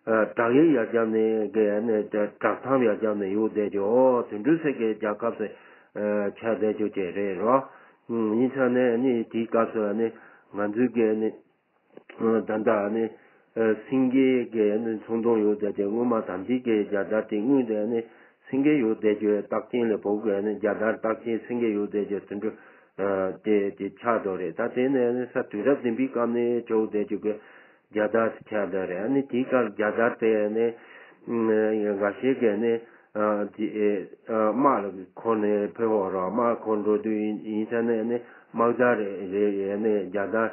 བྲག་ཡིག་ཡར་རྒྱབ་ནས་གི་ནི་དེ་བྲག་ཐང་ཡར་རྒྱབ་ནས་ཡོད་བསྡད་རྒྱུ། འོ་དུད་འགྲོ་ཟེར་གི་རྒྱལ་ཁབ་སུ་ཆགས་བསྡད་རྒྱུ་ཅིག་རེད་རོ། ཡིན་ཙང་ནི་ནི་དེའི་སྐབས་སུ་ནི་ང་ཚོའི་གི་ནི། ད་ལྟ་ནི་སེང་གེ་གི་ནི་ཚོང་དོན་ཡོད་དེ་དེ་སྔོན་མ་དམ་ཚིག་གི་རྒྱལ་དར་དེ་དངོས་དེ་ནི་སེང་གེ་ཡོད་དེ་གྱོད་རྟགས་ཅན་ལས་བོད་གི་ནི་རྒྱལ་དར་རྟགས་ཅན་སེང་གེ་ཡོད་དེ་གྱོད་དུད་འགྲོ་དེ་དེ་ཆགས་འགྲོ་རེད། ད་དེ་ནི་ནི་ས་དུས་རབས་བདུན་པའི་སྐབས་ནས་བྱུང་དེ་གྱོད་གི་རྒྱལ་དར་ཆགས་འགྲོ་རེད། ནི་དེའི་སྐབས་རྒྱལ་དར་དེ་ནི་འགའ་ཤས་ཀྱི་ནི་དམག་ལ་འཁོར་ནས་ཕེབས་འོ་རོགས་དམག་འཁོར་འགྲོ་དུས་ཡིན་ཡིན་ས་ནི་ནི་དམག་དར་རེད་རེད་ནི་རྒྱལ་དར།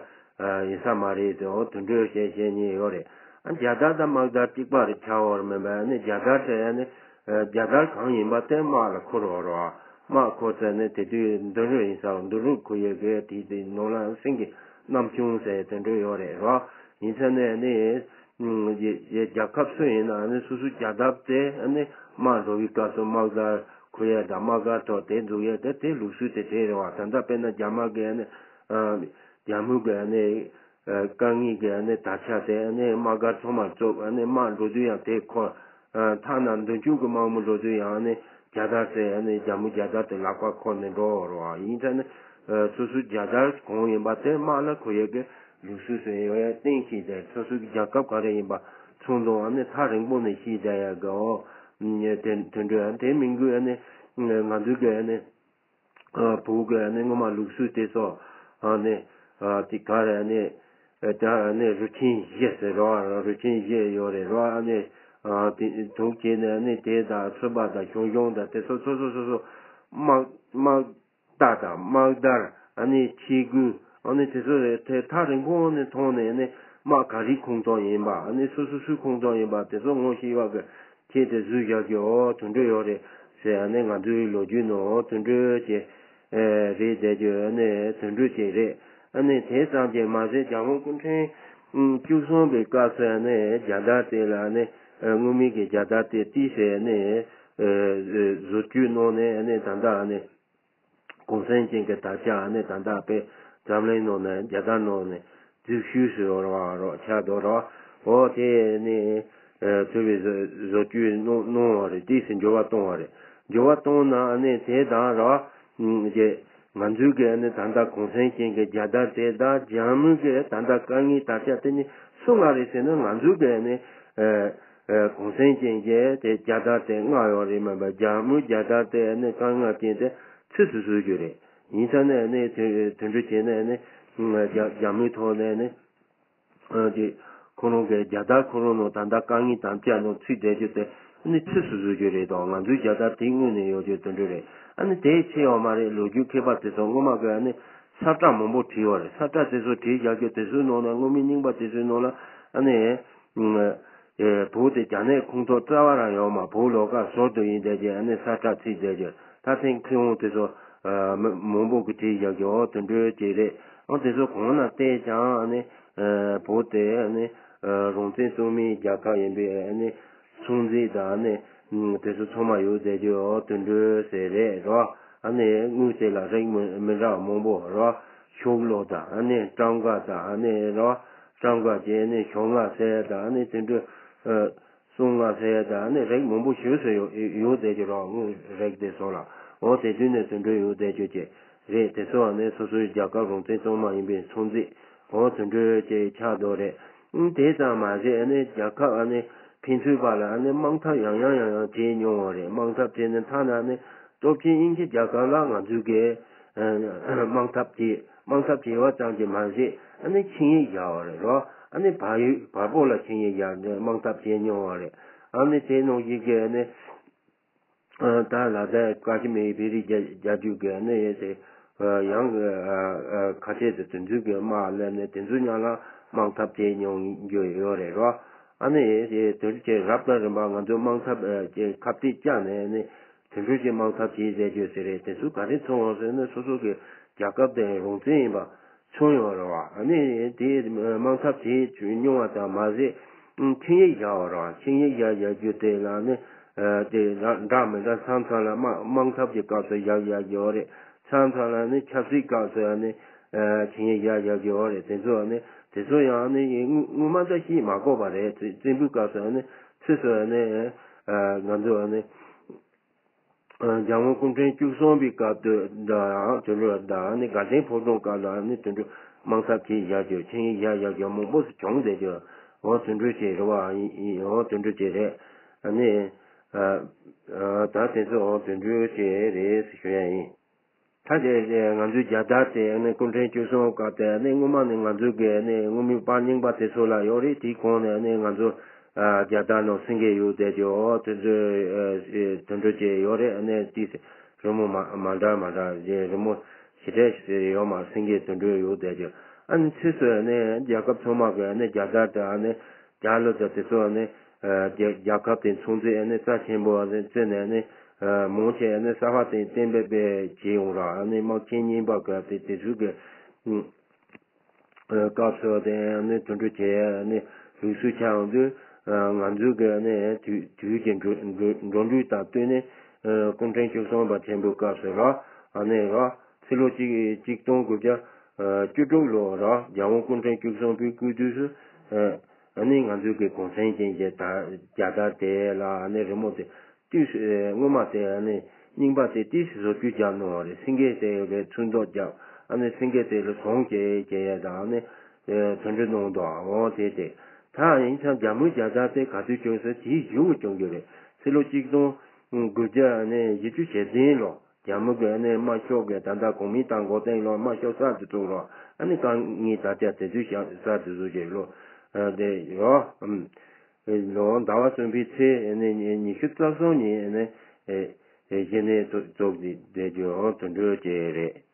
ཡིན་ས་མ་རེད་དེ་འོ་དུད་འགྲོ་བཤད་བཤད་ཉེན་ཡོད་རེད། ཨ་རྒྱལ་དར་དང་དམག་དར་གཅིག་པ་རེད་ཆགས་འོར་མིན་པ་ནི་རྒྱལ་དར་དེ་ནི་རྒྱལ་དར་གང་ཡིན་པ་དེ་དམག་ལ་འཁོར་འོ་རོགས། དམག་འཁོར་ཚེ་ནི་དེ་དུས་མདུན་རུ་ཡིན་ས་མདུན་རུ་འཁོར་ཡོད་གི་དེ་དེ་ནང་ལ་སེང་གེ་རྣམ་ཆུང་ཟེར་དུད་འགྲོ་ཡོད་རེད་རོགས། ཡིན་ས་ནི་ནི་རྒྱལ་ཁབ་སུ་ཡིན་ན་ནི་སོ་སོའི་རྒྱལ་དར་དེ་ནི་དམག་འགྲོ་བའི་སྐབས་སུ་དམག་དར་འཁོར་ཡས་དང་དམག་སྒར་ཐོག་དེ་འཛུགས་ཡས་དེ་དེ་ལུགས་སྲོལ་དེ་དེ་རེད་བ། ད་ལྟ་དཔེར་ན་རྒྱ་དམག་གི་ནི། རྒྱ་མི་གི་ནི་དཀའ་ངལ་གི་ནི་དར་ཆ་དེ་ནི་དམག་སྒར་ཚང་མར་བཙུགས་ནི་དམག་འགྲོ་དུས་ཡང་དེ་འཁོར། ཐ་ན་མདུན་ཅུང་གི་དམག་མི་འགྲོ་དུས་ཡང་ནི་རྒྱལ་དར་ཟེར་ནི་རྒྱ་མི་རྒྱལ་དར་དེ་ལག་པ་འཁོར་ནས་འགྲོ་བར་བ་ཡིན་ཙང་ནི་སོ་སོའི་རྒྱལ་དར་གང་ཡིན་པ་དེ་དམག་ལ་འཁོར་ཡས་ཀྱི་ ལུགས་སྲོལ་ཟེར་ཡོད་ཡ་གཏན་ཞིག་དེ་སོ་སོའི་རྒྱལ་ཁབ་ག་རེ་ཡིན་པ་མཚོན་དང་ཨ་ནི་ཐག་རིང་པོ་ནས་ཤེས་བསྡད་ཡ་གི་འོ། དེ་དེ་འདྲ་དེ་མིན་དགོས་ཨ་ནི་ང་ཚོའི་གི་ཨ་ནི་བོད་གི་ཨ་ནི་སྔོན་མ་ལུགས་སྲོལ་དེ་ཚོ་ཨ་ནི་དེ་ག་རེ་ཨ་ནི་ད་ཨ་ནི་རུ་ཆེན་བཞི་ཟེར་རོ། རུ་ཆེན་བཞི་ཡོད་རེད་རོ། ཨ་ནི་དེ་དུག་བྱས་ནས་ཨ་ནི་དེ་དང་ཚོད་པ་དང་ཞང་ཞུང་དང་དེ་ཚོ་སོ་སོ་སོ་སོ་དམག་དམག་རྟ་དང་དམག་དར་ཨ་ནི་ཆས་གོས་ཨ་ནི་དེ་ཚོ་རེད། དེ་ཐག་རིང་པོ་ནས་མཐོང་ནས་ཨ་ནི་དམག་ག་རེའི་ཁོངས་གཏོགས་ཡིན་པ་ཨ་ནི་སོ་སོ་སུའི་ཁོངས་གཏོགས་ཡིན་པ་དེ་ཚོ་ངོ་ཤེས་པ་གི་ཆེད་དུ་བཟོས་བཞག་གི་འོ་དེ་འདྲ་ཡོད་རེད་ཟེར། ཨ་ནི་ང་ཚོའི་ལོ་རྒྱུས་ནང་འོ་དེ་འདྲ་ཅིག་རེད་བསྡད་རྒྱུ་ཨ་ནི་དེ་འདྲ་ཅིག་རེད། ཨ་ནི་དེ་ཙམ་གྱིས་མ་ཟད་རྒྱལ་དབང་སྐུ་ཕྲེང་བཅུ་གསུམ་པའི་སྐབས་སུ་ཨ་ནི་རྒྱལ་དར་དེ་ལ་ཨ་ནི་སྔོན་མའི་གི་རྒྱལ་དར་དེ་ཏིས་ཟེར་ཨ་ནི་བཟོ་བཅོས་གནང་ནས་ཨ་ནི་ད་ལྟ་ཨ་ནི། གུང་སེང་ཅན་གྱི་དར་ཆ་ཨ་ནི་ད་ལྟ་དཔེ་འཛམ་གླིང་ནང་ནས་རྒྱལ་དར་ནང་ནས་རྫིག་ཤོས་སུ་ཡོད་རེད་བ་རོགས་ཆགས་འདུག་རོགས། འོ་དེ་ནི་ཚུལ་བའི་བཟོ་བཟོ་བཅོས་གནང་གནང་བ་རེད། དེས་སུ་འགྱུར་བ་གཏོང་བ་རེད། འགྱུར་བ་གཏོང་ན་ཨ་ནི་དེ་དང་རོགས་ཀྱི་ང་ཚོའི་གི་ཨ་ནི་ད་ལྟ་གུང་སེང་ཅན་གྱི་རྒྱལ་དར་དེ་དང་རྒྱ་མི་གི་ད་ལྟ་དཀའ་ངལ་དར་ཆ་དེ་ནི་སུ་ལྔ་རེད་ཟེར་ན་ང་ཚོའི་གི་ཨ་ནི། གུང་སེང་ཅན་གྱི་དེ་རྒྱལ་དར་དེ་ལྔ་ཡོད་རེད་མིན་པ། རྒྱ་མིའི་རྒྱལ་དར་དེ་ནི་རྐང་ལྔ་ཅན་དེ་ཚིགས་སུ་བཟོ་རྒྱུ་རེད། ཡིན་ཙང་ནས་ནི་དེ་དེ་འདྲ་བྱས་ནས་ནི་རྒྱ་རྒྱ་མིའི་ཐོག་ནས་ནི་དེ་ཁོ་རང་གི་རྒྱལ་དར་ཁོ་རང་ནང་ད་ལྟ་རྐང་གཉིས་དམ་བཅའ་ནང་ཚུད་བསྡད་རྒྱུ་དེ་ནི་ཚིགས་སུ་བཟོ་རྒྱུ་རེད་དང་། ང་ཚོའི་རྒྱལ་དར་དེ་དངོས་ནས་ཡོད་རྒྱུ་དེ་འདྲ་རེད། ཨ་ནི་དེའི་ཆེ་ཡོད་མ་རེད། ལོ་རྒྱུས་མཁས་པ་དེ་ཚོ་སྔོན་མ་གི་ཨ་ནི་ས་བཀྲ་མང་པོ་བྲིས་ཡོད་རེད། ས་བཀྲ་དེ་ཚོ་བྲིས་བཞག་རྒྱུ་དེ་ཚོའི་ནང་ལ་སྔོན་མའི་རྙིང་པ་དེ་ཚོའི་ནང་ལ་ཨ་ནི། བོད་དེ་རྒྱ་ནག་ཁོངས་གཏོགས་རྩ་བ་རང་ཡོད་མ། བོད་ལོགས་ཀ་ཟུར་དུ་ཡིན་བསྡད་རྒྱུ་ཨ་ནི་ས་ཁྲ་ཚིག་བསྡད་རྒྱུ། ད་ཐེངས་མཁས་དབང་དེ་ཚོ་མི་མང་པོ་གི་བྲིས་བཞག་རྒྱུ་འོ་དེ་འདྲ་ཅིག་རེད། ཨ་དེ་ཚོ་གང་ན་བལྟས་ཀྱང་ཨ་ནི་བོད་དེ་ཨ་ནི་རང་བཙན་གཙང་མའི་རྒྱལ་ཁབ་ཡིན་པའི་ཨ་ནི་སྲུང་བརྩི་དང་ཨ་ནི་དེ་ཚོ་ཚང་མ་ཡོད་བསྡད་རྒྱུ་འོ་དེ་འདྲ་ཟེར་རེད་རོ། ཨ་ནི་དངུལ་དེ་ལ་རིགས་མི་མི་འདྲ་བ་མང་པོ་རོ། ཤོག་ལོ་དང་ཨ་ནི་སྤྲང་ཀ་དང་ཨ་ནི་རོ། སྤྲང་ཀ་བྱས་ནས་ཞོ་ལྔ་ཟེར་དང་ཨ་ནི་དེ་འདྲ་ཨ་སྲུང་ལྔ་ཟེར་དང་ཨ་ནི་རིགས་མང་པོ་ཞེ་ས་ཡོད་ཡོད་བསྡད་ཀྱི་རོགས། དངོས་རིགས་དེ་ཚོ་ལ་འོ་དེ་དུས་ནས་དེ་འདྲ་ཡོད་བསྡད་ཀྱི་ཅེས་རེད། དེ་ཚོ་ཨ་ནི་སོ་སོའི་རྒྱལ་ཁབ་རང་བཙན་གཙང་མ་ཡིན་པའི་སྲུང་བརྩི་འོ་དེ་འདྲ་ཅེས་ཆགས་འདུག་རེད། ཨང་དེ་ཙམ་མ་ཟད་ཨ་ནི་རྒྱལ་ཁབ་ཨ་ནི་ཕན་ཚུན་བར་ལ་ཨ་ནི་དམག་འཐབ་ཡང་ཡང་ཡང་ཡང་བྱས་མྱོང་བ་རེད། དམག་འཐབ་བྱས་ནས་མཐའ་ན་ཨ་ནི་སྟོབས་ཆེན་དབྱིན་ཇི་རྒྱལ་ཁབ་ལ་ང་ཚོའི་གི་དམག་འཐབ་བྱས། དམག་འཐབ་བྱས་པ་ཙམ་གྱིས་མ་ཟད་ཨ་ནི་ཆིངས་ཡིག་བཞག་པ་རེད་རོ། ཨ་ནི་བལ་ཡུལ་བལ་པོ་ལ་ཆིངས་ཡིག་བཞག་ནས་དམག་འཐབ་བྱས་མྱོང་བ་རེད། ཨ་ནི་དེ་ནང་བཞིན་གྱི་ཨ་ནི་ད་ལ་དྭགས་ཀ་ཤི་མིར་བོད་རིགས་རྒྱ་རྒྱ་རྒྱུད་ཀྱི་ཨ་ནི་དེ་ཡང་ཁ་ཤས་དེ་དེ་ཚོའི་གི་དམག་སླེབས་ནས་དེ་ཚོ་མཉམ་ལ་དམག་འཐབ་བྱས་མྱོང་རྒྱུ་ཡོད་རེད་རོ། ཨ་ནི་དེ་དུས་ཀྱི་རབ་དང་རིམ་པ་ང་ཚོ་དམག་འཐབ་ཀྱི་ཁ་གཏད་བཅག་ནས་ཨ་ནི། དེ་འདྲ་ཅིག་དམག་འཐབ་བྱས་བསྡད་རྒྱུ་ཟེར་རེད། དེ་ཚོ་ག་རེ་མཚོན་ཡོང་ཟེར་ན་སོ་སོ་གི་རྒྱལ་ཁབ་དེ་རང་བཙན་ཡིན་པ་མཚོན་ཡོད་རེད་བ། ཨ་ནི་དེ་དམག་འཐབ་བྱས་མྱོང་བ་དང་མ་ཟད་ཆིངས་ཡིག་བཞག་པ་རེད་བ། ཆིངས་ཡིག་བཞག་བཞག་རྒྱུ་དེ་ལ་ནི་དེ་འདྲ་མི་འདྲ་མཚམས་མཚམས་ལ་དམག་དམག་འཐབ་ཀྱི་སྐབས་སུ་བཞག་བཞག་རྒྱུ་རེད། མཚམས་མཚམས་ལ་ནི་ཆབ་སྲིད་སྐབས་སུ་ནི་ཆིངས་ཡིག་བཞག་བཞག་རྒྱུ་རེད། དེ་ཚོ་ནི་དེ་ཚོ་ཡང་ནི་སྔོན་མ་ད་ཤེས་མ་དགོས་པ་རེད། བཙན་པོའི་སྐབས་སུ་ནི་སུ་སུ་ནི་ང་ཚོ་ནི། རྒྱལ་དབང་སྐུ་ཕྲེང་བཅུ་གསུམ་པའི་སྐབས་དུ་དང་དེ་འདྲ་དང་ནི་དགའ་ལྡན་ཕོ་བྲང་སྐབས་ལ་ནི་དེ་འདྲ་དམག་འཐབ་བྱས་བཞག་རྒྱུ་ཆིངས་ཡིག་བཞག་བཞག་རྒྱུ་མང་པོ་ཞིག་བྱུང་བསྡད་རྒྱུ་འོ་དེ་འདྲ་ཞིག་རེད་བ། ཡིན་འོ་དེ་འདྲ་ཞིག་རེད། ཨ་ནི་ད་དེ་ཚོ་འོ་དེ་འདྲ་ཞིག་རེད་ཞུ་ཡ་ཡིན། ད་དེ་ང་ཚོའི་རྒྱལ་དར་དེ་ནི་སྐུ་ཕྲེང་བཅུ་གསུམ་སྐབས་དེ་ནི་སྔོན་མ་ནི་ང་ཚོའི་གི་ནི་སྔོན་མའི་དཔའ་རྙིང་པ་དེ་ཚོ་ལ་ཡོད་རེད། དེའི་གོང་ནས་ནི་ང་ཚོ་རྒྱལ་དར་ནང་སེང་གེ་ཡོད་བསྡད་ཀྱི་འོ་དེ་ཚོ་དེ་འདྲ་ཅིག་ཡོད་རེད། ནི་ཏིས་རི་མོ་མ་མ་འདྲ་མ་འདྲ་རི་མོ་ཞེ་དྲག་ཞིག་ཡོད་མ་སེང་གེ་དེ་འདྲ་ཡོད་བསྡད་ཀྱི། ཨ་ནི་ཚེ་སྲོག་ནི་རྒྱལ་ཁབ་ཚང་མ་གི་ནི་རྒྱལ་དར་དེ་ནི་རྒྱ་ལོ་དང་དེ་ཚོ་ནི་རྒྱལ་རྒྱལ་ཁབ་དེ་སྲུང་བརྩི་ནི་རྩ་ཆེན་པོ་བརྩི་ནས་ནི་མང་ཆེ་ནི་གསར་པ་དེ་གཏན་འབེབས་བྱས་ཡོང་ར། ནི་དམག་ཆེན་རྙིང་པ་གི་དེ་དེ་ཚོའི་གི་སྐབས་སུ་དེ་ནི་དེ་འདྲ་བྱས་ནི་ལུགས་སྲོལ་ཆགས་ཡོང་དུས་ང་ཚོའི་གི་ནི་དུས་དུས་ཀྱི་འགྲོ་འགྲོ་འགྲོ་འགྲོས་དང་བསྟུན་ནས་སྐུ་ཕྲེང་བཅུ་གསུམ་པ་ཆེན་པོའི་སྐབས་སུ་ར་ནི་ར་ཕྱི་ལོ་གཅིག་གཅིག་སྟོང་དགུ་བརྒྱ་བཅུ་དྲུག་ལོ་ར་རྒྱལ་དབང་སྐུ་ཕྲེང་བཅུ་གསུམ་པའི་སྐུ་དུས་སུ། ཨ་ནི་ང་ཚོའི་གི་གུང་སེང་ཅན་གྱི་ད་རྒྱལ་དར་དེ་ལ་ཨ་ནི་རི་མོ་དེ་དུས་སུ་སྔོན་མ་དེ་ཨ་ནི་རྙིང་པ་དེ་ཏིས་བཟོ་བཅོས་བརྒྱབ་གནང་བ་རེད། སེང་གེ་དེ་ལ་ཚོན་མདོག་བརྒྱབ། ཨ་ནི་སེང་གེ་དེ་ལ་ཟངས་བྱས་བྱས་ཡ་དང་ཨ་ནི་ དེ་དོན་འགྲུབ་གནང་འདུག་འོ་དེ་དེ། ད་ཡིན་ཙང་རྒྱ་མིའི་རྒྱལ་དར་དེ་ག་དུས་བྱུང་ཟེར་དེའི་གཞུག་གུ་བྱུང་རྒྱུ་རེད། ཕྱི་ལོ་གཅིག་སྟོང་དགུ་བརྒྱ་ནས་བཞི་བཅུ་ཞེ་བདུན་ལོ། རྒྱ་མི་གི་ཨ་ནི་དམར་ཤོག་གི་ད་ལྟ་གོང་མའི་ཏང་འགོ་སྟེང་ལོ་དམར་ཤོག་གསར་དུ་བཙུགས་རོགས། ཨ་ནི་དཀའ་ངལ་ད་ལྟ་དེ་དུས་ཤ་གསར་དུ་བཟོ་བྱས་ལོ། ཨ་དེ་ཡོ། ཨམ། ལོ་ཟླ་བ་གསུམ་པའི་ཚེས་ཨ་ནི་ཉི་ཤུ་རྩ་གསུམ་ཉིན་ཨ་ནི་ཨེ་ཨེ་གཞི་ནས་བཙུགས་བཙུགས་ཏེ་བསྡད་རྒྱུ་དོན་འགྲུབ་བྱས་རེད།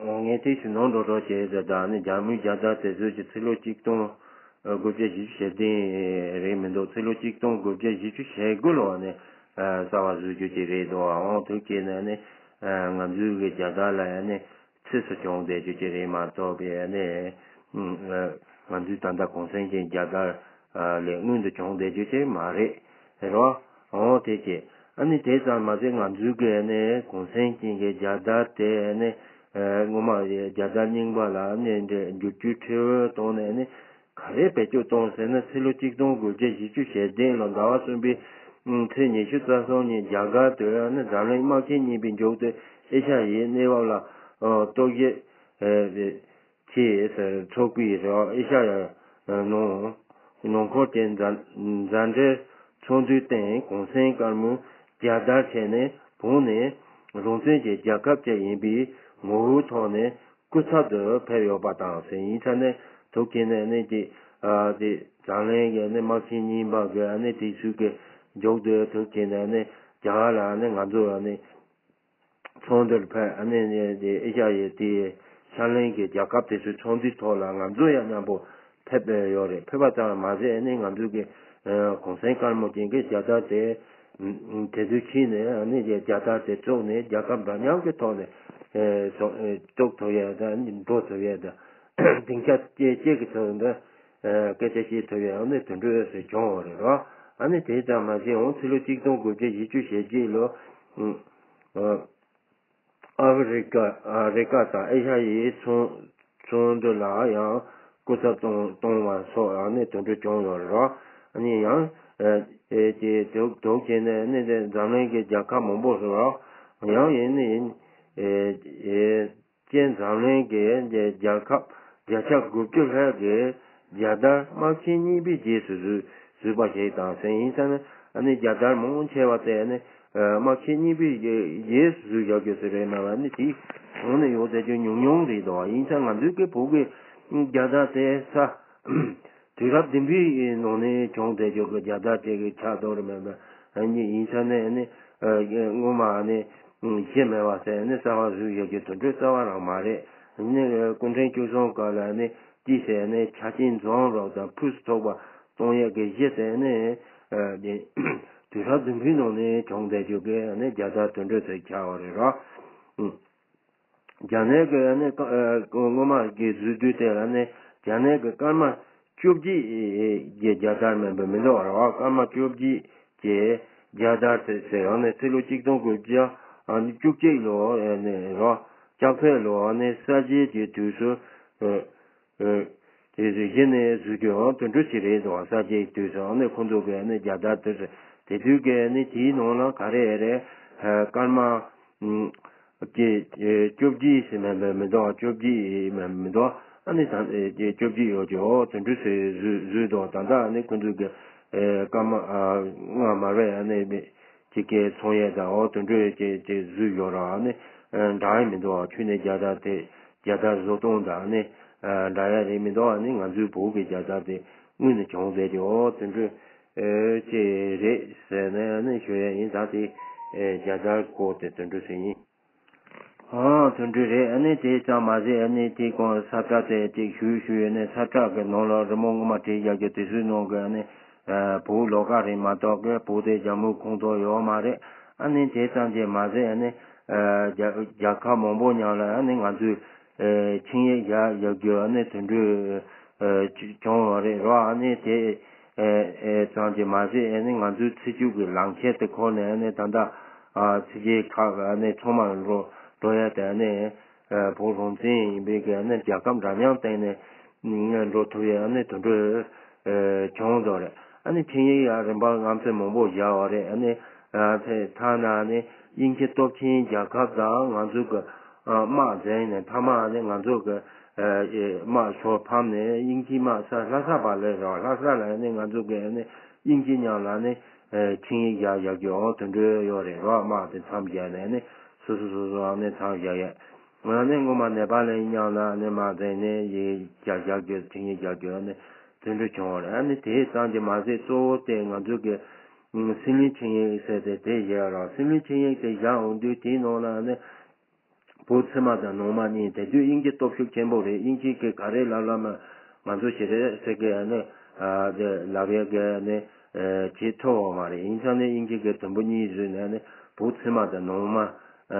ངས་དེ་ཞུ་ནང་འགྲོ་གྲོགས་བྱས་ཟེར་ད་ནི་རྒྱ་མིའི་རྒྱལ་དར་དེ་ཚོ་གི་ཕྱི་ལོ་གཅིག་སྟོང་དགུ་བརྒྱ་བཞི་བཅུ་ཞེ་བདུན་རེད་མི་འདུག་ཕྱི་ལོ་གཅིག་སྟོང་དགུ་བརྒྱ་བཞི་བཅུ་ཞེ་དགུ་ལོ་ནས་གསར་བ་བཟོ་རྒྱུ་ཅིག་རེད་འདུག་འོང་དུས་ཀྱི་ནས་ནི་ང་ཚོའི་གི་རྒྱལ་དར་ལ་ཡང་ནི་ཕྱིས་སུ་བྱུང་བསྡད་རྒྱུ་ཅིག་རེད་མ་གཏོགས་པའི་ནི་ང་ཚོའི་ད་ལྟ་གུང་སེང་གི་རྒྱལ་དར་ལས་སྔོན་དུ་བྱུང་བསྡད་རྒྱུ་ཅིག་མ་རེད། རེད་བ། འོ་དེ་ཅི། ཨ་ནི་དེ་ཙམ་མ་ཟད་ང་ཚོའི་གི་ནི་གུང་སེང་ཅན་གྱི་རྒྱལ་དར་དེ་ནི་སྔོན་མ་རྒྱལ་དར་རྙིང་པ་ལ་ནི་འདྲ་བསྒྱུར་བཅོས་ཁྲི་བོ་བཏང་ནས་ནི་ག་རེ་བེད་སྤྱོད་བཏང་ཟེར་ན་ཕྱི་ལོ་གཅིག་སྟོང་དགུ་བརྒྱ་བཞི་བཅུ་ཞེ་བདུན་ལོ་ཟླ་བ་གསུམ་པའི་ཚེས་ཉི་ཤུ་རྩ་གསུམ་ཉིན་རྒྱ་གར་དུ་ནི་འཛམ་གླིང་དམག་ཆེན་གཉིས་པའི་མཇུག་ཏུ་ཨེ་ཤ་ཡའི་གནས་བབ་ལ་རྟོག་ཞིབ་ཆེས་ཚོགས་པའི་རེ་བ་ཨེ་ཤ་ཡ་ནང་ནང་འཁོད་ཀྱི་མཛའ་མཛའ་འབྲེལ་ཚོགས་འདུའི་སྟེང་གུང་སེང་དཀར་མོའི་རྒྱལ་དར་ཁྱེར་ནས་བོད་ནས་རང་བཙན་གྱི་རྒྱལ་ཁབ་ཅིག་ཡིན་པའི་ངོ་བོའི་ཐོག་ནས་སྐུ་ཚབ་ཏུ་ཕེབས་ཡོད་པ་དང་ཟེར་ཡིན་ཙང་ནས་ཐུགས་ཀྱི་ནས་ནས་ཀྱི་དེ་འཛམ་གླིང་གི་ནས་དམག་ཆེན་གཉིས་པ་གི་ནས་དེ་ཚོའི་གི་མཇུག་ཏུ་ཐུགས་ཀྱི་ནས་ནས་རྒྱ་གར་ལ་ནས་ང་ཚོ་ནས། ཚོགས་འདུར་ཕེབས་ཨ་ནི་ནི་དེ་ཨེ་ཤ་ཡའི་དེ་ཤར་གླིང་གི་རྒྱལ་ཁབ་དེ་ཚོའི་ཚོགས་འདུའི་ཐོག་ལ་ང་ཚོ་ཡང་མཉམ་པོ་ཕེབས་ཡོད་རེད། ཕེབས་པ་ཙམ་མ་ཟད་ཨ་ནི་ང་ཚོའི་གི་གུང་སེང་དཀར་མོ་ཅན་གྱི་རྒྱལ་དར་དེ་དེ་ཚོའི་ཕྱིས་ནས་ཨ་ནི་རྒྱལ་དར་དེ་བཙུགས་ནས་རྒྱལ་ཁབ་འདྲ་མཉམ་གྱི་ཐོག་ནས་བཙུགས་ཐུབ་ཡས་དང་འགྲོ་ཐུབ་ཡས་དང་སྡིངས་ཆ་བཅས་བཅས་ཀྱི་ཐོག་ནས་སྐད་ཆ་བཤད་ཐུབ་ཡས་ཨ་ནི་དེ་འདྲ་ཞིག་བྱུང་བ་རེད་རོ། ཨ་ནི་དེ་ཙམ་མ་ཟད་འོང་ཕྱི་ལོ་གཅིག་སྟོང་དགུ་བརྒྱ་བཞི་བཅུ་ཞེ་གཅིག་ལོ། ཨ་ཧྥེ་རི་ཀ་ཨ་རི་ཀ་དང་ཨེ་ཤ་ཡའི་ཚོང་ཚོང་འབྲེལ་ལ་ཡང་སྐུ་ཚབ་གཏོང་གཏོང་བ་སོགས་ཨ་ནི་དོན་འགྲུབ་བྱུང་ཡོད་རེད་རོ། ཨ་ནི་ཡང་ཨེ་ཨེ་ཀྱི་དུག་དུག་བྱས་ནས་ཨ་ནི་དེ་འཛམ་གླིང་གི་རྒྱལ་ཁབ་མང་པོ་སོགས་རོ། ཡང་ཡིན་ནི་ཡིན་ཨེ་ཨེ། ཅན་འཛམ་གླིང་གི་རྒྱལ་ཁབ་བརྒྱ་ཆ་དགུ་བཅུ་ལྷག་གིས་རྒྱལ་དར་དམག་ཆེན་གཉིས་པའི་རྗེས་སུ་བཟུང་བཟུང་པ་ཞིག་དང་ཟེར་ཡིན་ཙང་ཨ་ནི་རྒྱལ་དར་མང་ཆེ་བ་དེ་ནི་དམག་ཆེན་གཉིས་པའི་རྗེས་སུ་བཟུང་བཞག་རྒྱུ་ཟེར་བས་མ་བ་ནི་དེ་གོང་ནས་ཡོང་ཟེར་རྒྱུ་ཉུང་ཉུང་རེད་དོ། ཡིན་ཙང་ང་ཚོའི་གི་བོད་ཀྱི་རྒྱལ་དར་དེ་ས། དུས་རབས་བདུན་པའི་ནང་ནས་བྱུང་བསྡད་ཡོད་པའི་རྒྱལ་དར་དེ་གི་ཆགས་རྡོ་རེད་མེད་པ་ཡིན་ཙང་ནས་ནི་སྔོན་མ་ནི་གཞི་མེད་པ་ཟེར་ནི་གསར་བ་བཟོས་ཡོད་ཀྱི་དོན་འགྲུབ་གསར་བ་རང་མ་རེད། ནི་སྐུ་ཕྲེང་བཅུ་གསུམ་སྐབས་ལ་ནི་ཅི་ཟེར་ནི་ཆ་རྐྱེན་འཛོམས་རོགས་དང་ཕུགས་སུ་ཐུག་པ་གཏོང་ཡས་ཀྱི་གཞི་ཟེར་ནི་དུས་རབས་བདུན་པའི་ནང་ནས་བྱུང་བསྡད་ཡོད་ཀྱི་ནི་རྒྱལ་དར་དོན་འགྲུབ་ཟེར་ཆགས་པ་རེད་རོ། རྒྱ་ནག་གི་ནི་སྔོན་མ་གི་བཟོ་དུས་དེ་ལ་ནི་རྒྱ་ནག་གི་སྐར་མ་བཅོ་བརྒྱད་ཀྱི་རྒྱལ་དར་མིན་པ་མི་འདུག་བ་རེད་བ། སྐར་མ་བཅོ་བརྒྱད་ཀྱི་རྒྱལ་དར་དེ་ཟེར་ཡང་ནི་ཕྱི་ལོ་གཅིག་སྟོང་དགུ་བརྒྱ་བཅུ་གཅིག་ལོ་ནི་རོ། ལྕགས་ཕག་ལོ་ནི་གསར་བརྗེ་གི་དུས་སུ། དེ་ཚོ་གཞི་ནས་བཟོ་རྒྱུའང་དོན་འགྲུབ་ཅིག་རེད་འདུག་གསར་བརྗེའི་དུས་སུའང་ནས་ཁོང་ཚོ་གི་ནས་རྒྱལ་དར་དེ་ཚོ་དེ་དུས་ཀྱི་ནས་དེའི་ནང་ལ་ག་རེ་རེད། སྐར་མ་ཀྱི་བཅོ་བརྒྱད་ཟེར་མིན་པ་མི་འདུག་བཅོ་བརྒྱད་མིན་མི་འདུག་ཨ་ནི་ད་བཅོ་བརྒྱད་ཡོད་ཀྱི་འོ་དོན་འགྲུབ་ཟེར་བཟོས་བཟོས་འདུག་ད་ལྟ་ནས་ཁོང་ཚོ་གི་སྐར་མ་ལྔ་མ་རེད་ཨ་ནི། ཅིག་གི་ཚོང་ཡས་དང་འོ་དོན་འགྲུབ་ཅིག་ཅིག་བཟོས་ཡོད་ར་ནི། འདྲ་ཡ་མི་འདུག་ཁྱོད་ནས་རྒྱལ་དར་དེ་རྒྱལ་དར་བཟོ་སྟངས་དང་ནི། འདྲ་ཡ་རེད་མི་འདུག་ནི་ང་ཚོའི་བོད་ཀྱི་རྒྱལ་དར་དེ་དངོས་ནས་བྱུང་བསྡད་ཀྱི་འོ་དོན་འགྲུབ་ཅིག་རེད་ཟེར་ནས་ནི་ཞུ་ཡ་ཡིན། ད་དེ་རྒྱལ་དར་སྐོར་དེ་དོན་འགྲུབ་ཟེར་ཡིན། ཨང་དོན་འགྲུབ་རེད། ཨ་ནི་དེ་ཙམ་མ་ཟད་ཨ་ནི་དེ་གོང་ས་ཁྲ་དེ་ཅིག་ཞུས་ཞུས་ནས་ས་ཁྲ་གི་ནང་ལ་རི་མོ་སྔོན་མ་བྲིས་བཞག་རྒྱུ་དེ་ཚོའི་ནང་གི་ཨ་ནི་བོད་ལོགས་ཀ་རེད་མ་གཏོགས་གི་བོད་དེ་རྒྱ་མིའི་ཁོངས་གཏོགས་ཡོད་མ་རེད། ཨ་ནི་དེ་ཙམ་གྱིས་མ་ཟད་ཨ་ནི་རྒྱལ་རྒྱལ་ཁབ་མང་པོ་ཉག་ལ་ཨ་ནི་ང་ཚོས་ཆིངས་ཡིག་བཞག་བཞག་རྒྱུ་ཨ་ནི་དོན་འགྲུབ་བྱུང་བ་རེད་རོ། ཨ་ནི་དེ་ཙམ་གྱིས་མ་ཟད་ཨ་ནི་ང་ཚོའི་ཚེ་མཇུག་གི་ལམ་ཁྱེར་དེ་ཁོ་ནས་ཨ་ནི་ད་ལྟ་ཕྱི་རྒྱལ་ཁག་ཨ་ནི་ཚང་མ་འགྲོ་འགྲོ་ཡ་དེ་ཨ་ནི། བོད་རང་བཙན་ཡིན་པའི་གི་ནི་རྒྱལ་ཁབ་འདྲ་མཉམ་སྟེང་ནས་འགྲོ་ཐུབ་ཡ་ནི་དོན་འགྲུབ་བྱུང་བ་རེད། ཨ་ནི་ཆིངས་ཡིག་ཡང་རིམ་པ་ལྔ་ཚན་མང་པོ་བཞག་བ་རེད། ཨ་ནི་ཐ་ན་ནི་ དབྱིན་ཇི་སྟོབས་ཆེན་རྒྱལ་ཁབ་དང་ང་ཚོ་གི་དམག་འཛིང་ནས་མཐའ་མ་ནས་ང་ཚོ་གི་དམག་ཞོར་ཕམ་ནས་དབྱིན་ཇིའི་དམག་ས་ལྷ་ས་བར་སླེབས་རོགས། ལྷ་ས་ལ་ནས་ང་ཚོ་གི་ནས་དབྱིན་ཇི་མཉམ་ལ་ནས་ཆིངས་ཡིག་བཞག་བཞག་རྒྱུ་འོ་དེ་འདྲ་ཡོད་རེད་རོགས། དམག་དེ་མཚམས་བཞག་ནས་ནས་སོ་སོ་སོ་སོ་ནས་མཚམས་བཞག་ཡས། ང་ནས་སྔོན་མ་ནེ་པ་ལའི་མཉམ་ལ་ནས་དམག་འཛིང་ནས་ཡིག་བཞག་བཞག་རྒྱུ་ཆིངས་ཡིག་བཞག་རྒྱུ་ནས་དེ་འདྲ་བྱུང་བ་རེད། ཨ་ནི་དེ་ཙམ་གྱིས་མ་ཟད་གཙོ་བོ་དེ་ང་ཚོ་གི་སྲིད་བློན་ཆིངས་ཡིག་ཟེར་ཏེ་དེ་བཞག་རོགས། སྲིད་བློན་ཆིངས་ཡིག་དེ་བཞག་འོང་དུས་དེའི་ནང་ལ་ནི་བོད་ཕྱི་མ་དང་ནང་མ་གཉིས། དེ་དུས་དབྱིན་ཇི་སྟོབས་ཤུགས་ཆེན་པོ་རེད། དབྱིན་ཇི་གི་ག་རེ་ལབ་ལབ་མ་ང་ཚོ་ཞེ་རེད་ཟེར་གི་ནི་དེ་ལབ་ཡས་གི་ནི་བྱེད་ཐུབ་བ་མ་རེད། ཡིན་ཙང་ནི་དབྱིན་ཇི་གི་དུམ་བུ་གཉིས་བཟོས་ནས་ནི་བོད་ཕྱི་མ་དང་ནང་མ་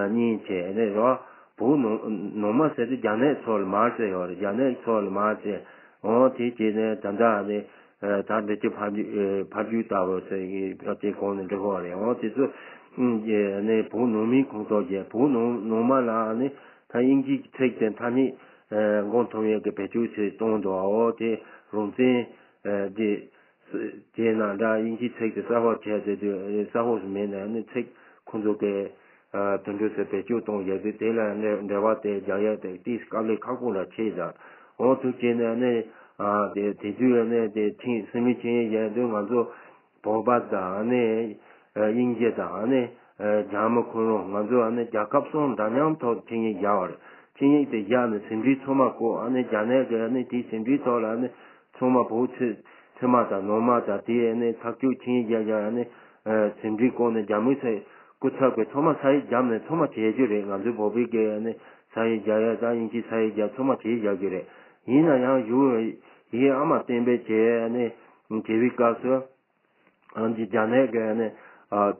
གཉིས་བྱས་ནི་རོགས། བོད་ནང་ནང་མ་ཟེར་དུས་རྒྱ་ནག་ཚོ་ལ་མར་ཟེར་ཡོད་རེད། རྒྱ་ནག་ཚོ་ལ་མར་ཟེར། འོ་དེ་བྱས་ནས་ད་ལྟ་ནི་ད་འདི་ཚོ་ཕར་རྒྱུད་ཕར་རྒྱུད་ལྟ་བུ་ཟེར་གི་ཕྱོགས་དེ་གོང་ནས་འགྲོ་གི་རེད། འོ་དེ་ཚོ་ནི་བོད་ནང་མིའི་ཁོངས་གཏོགས་བྱས། བོད་ནང་ནང་མ་ལ་ནི་ད་དབྱིན་ཇིའི་ཚིག་དེ་ཐ་སྙད་འགོད་ཐུབ་ཡས་ཀྱི་བེད་སྤྱོད་བྱེད་གཏོང་འདུག་འོ་དེ་རང་བཙན་དེ་དེ་ན་འདྲ་དབྱིན་ཇིའི་ཚིག་དེ་གསར་པ་བྱས་ཏེ་དུས་གསར་པ་ཞིག་མེད་ན་ནི་ཚིག་ཁོང་ཚོ་གི་དོན་འགྲུབ་ཟེར་བེད་སྤྱོད་གཏོང་ཡག་དུས་དེ་ལ་འབྲེལ་བ་དེ་རྒྱག་ཡག་དེ་ཏིས་དཀའ་ལས་ཁག་པོ་ལ་ཆེ་ཟེར། འོ་ཐུགས་རྗེ་ནས་ནི་དེ་དེ་དུས་ནི་དེ་ཐེངས་སྲིད་བློན་ཆིངས་ཡིག་ཡག་དུས་ང་ཚོ་བོད་པ་དང་ནི་དབྱིན་ཇི་དང་ནི་རྒྱ་མི་ཁོ་རང་ང་ཚོ་ནི་རྒྱལ་ཁབ་གསུམ་འདྲ་མཉམ་ཐོག་ཆིངས་ཡིག་བཞག་པ་རེད། ཆིངས་ཡིག་དེ་བཞག་ནས་ཟིན་བྲིས་ཚང་མ་བཀོད། ཨ་ནི་རྒྱ་ནག་གི་ནི་དེའི་ཟིན་བྲིས་ཐོག་ལ་ནི་ཚང་མ་བོད་ཚོས་ཚང་མ་དང་ནང་མ་དང་དེ་ནི་ཚགས་ཚུད་ཆིངས་ཡིག་བཞག་ཡག་ནི་ཟིན་བྲིས་བཀོད་ནས་རྒྱ་མི་ཚོས་སྐུ་ཚབ་ཀྱི་ཚང་མ་ས་ཡིག་བརྒྱབ་ནས་ཚང་མ་བྱེད་རྒྱུ་རེད། ང་ཚོའི་བོད་པའི་གི་ནི་ས་ཡིག་བརྒྱབ་ཡག་དང་དབྱིན་ཇིའི་ས་ཡིག་བརྒྱབ་ཚང་མ་བྱེད་བཞག་རྒྱུ་རེད། ཡིན་ན་ཡང་གཞུག་ཡིན་ཨ་མ་བསྟན་པའི་བྱས་ནི་བྱེད་པའི་སྐབས་སུ། ཨ་ནི་རྒྱ་ནག་གི་ནི་ཨ་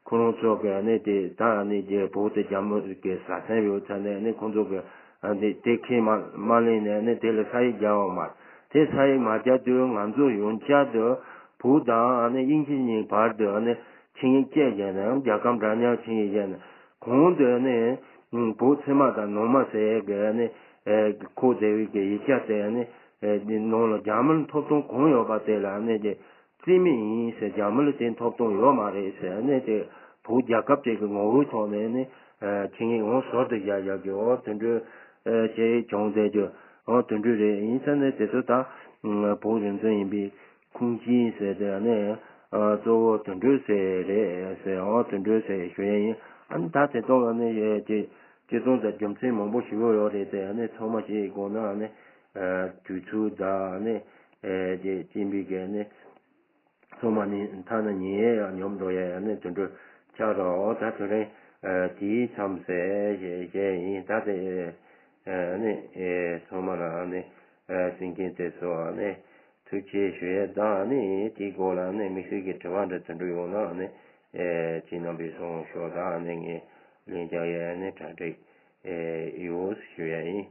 ཁོ་རང་ཚོ་གི་ནི་དེ་ད་ནི་རྒྱལ་བོད་དེ་རྒྱ་མི་གི་ས་སེམས་ཡོད་ཚ་ནས་ནི་ཁོང་ཚོ་གི་ཨ་ནི་དེ་ཁས་མ་མ་ལེན་ནས་ནི་དེ་ལ་ས་ཡིག་རྒྱག་བ་མ་དེ་ས་ཡིག་མ་རྒྱག་དུས་ང་ཚོ་ཡོངས་ཁྱབ་དུ་བོད་དང་ཨ་ནི་དབྱིན་ཇི་གཉིས་བར་དུ་ཨ་ནི་ཆིངས་ཡིག་བཅད་བཞག་ནས་རྒྱལ་ཁམས་འདྲ་མཉམ་ཆིངས་ཡིག་བཞག་ནས་གོང་དུ་ནི་བོད་ཕྱི་མ་དང་ནང་མ་ཟེར་གི་ནི་ཁོ་བསྡད་པའི་གི་ཡིག་ཆ་དེ་ནི་ནང་ལ་རྒྱ་མི་ལ་ཐོབ་ཐང་གང་ཡོད་པ་དེ་ལ་ནི་དེ། རྩིས་མེད་ཡིན་ཟེར། རྒྱ་མི་ལ་དེ་ཐོབ་ཐང་ཡོད་མ་རེད་ཟེར་ནས་དེ་བོད་རྒྱལ་ཁབ་ཅིག་གི་ངོ་བོའི་ཐོག་ནས་ནི་ཆིངས་ཡིག་འོང་ཟོར་དུ་བཞག་བཞག་གི་འོ་དེ་འདྲ་ཞེས་བྱུང་བསྡད་རྒྱུ་འོ་དེ་འདྲ་རེད། ཡིན་ཙང་ནས་དེ་ཚོ་ད་བོད་རང་བཙན་ཡིན་པའི་ཁུངས་སྐྱེལ་ཟེར་དེ་ནས་གཙོ་བོ་དེ་འདྲ་ཟེར་རེད་ཟེར། འོ་དེ་འདྲ་ཟེར་ཞུ་ཡ་ཡིན། ཨ་ནི་ད་དེ་ཐོག་ལ་ནི་ཅི་ཅི་ཙང་ད་རྒྱུ་མཚན་མང་པོ་ཞིག་ཡོད་རེད་དེ་ནས་ཚང་མ་ཞིག་དགོངས་ན་ནི་དུས་ཚོད་ད་ནི་ཅི་སྐྱིན་པའི་གས་ནི། ཚང་མ་ནི་ཐ་ན་ཉིན་ཡས་ཡང་ཉོབ་འགྲོ་ཡས་ཡང་ནི་དུད་འགྲོ་ཆགས་རོགས། ད་དུས་རིང་དེའི་མཚམས་ཟེར་ཞེས་ཞེས་ཡིན། ད་དེ་ནི་ཚང་མ་ལ་ནི་སེང་གེ་དེ་ཚོ་ནི་ཐུགས་རྗེ་ཞུ་ཡས་དང་ནི་དེའི་སྐོར་ལ་ནི་དམིགས་བསལ་གྱི་དྲི་བ་འདྲ་དུད་འགྲོ་ཡོང་ན་ནི་ཅི་རྣམ་པའི་གསུང་ཤོག་དང་ནི་ངས་ལན་རྒྱག་ཡས་ནི་གྲ་སྒྲིག་ཡོད་ཞུ་ཡས་ཡིན།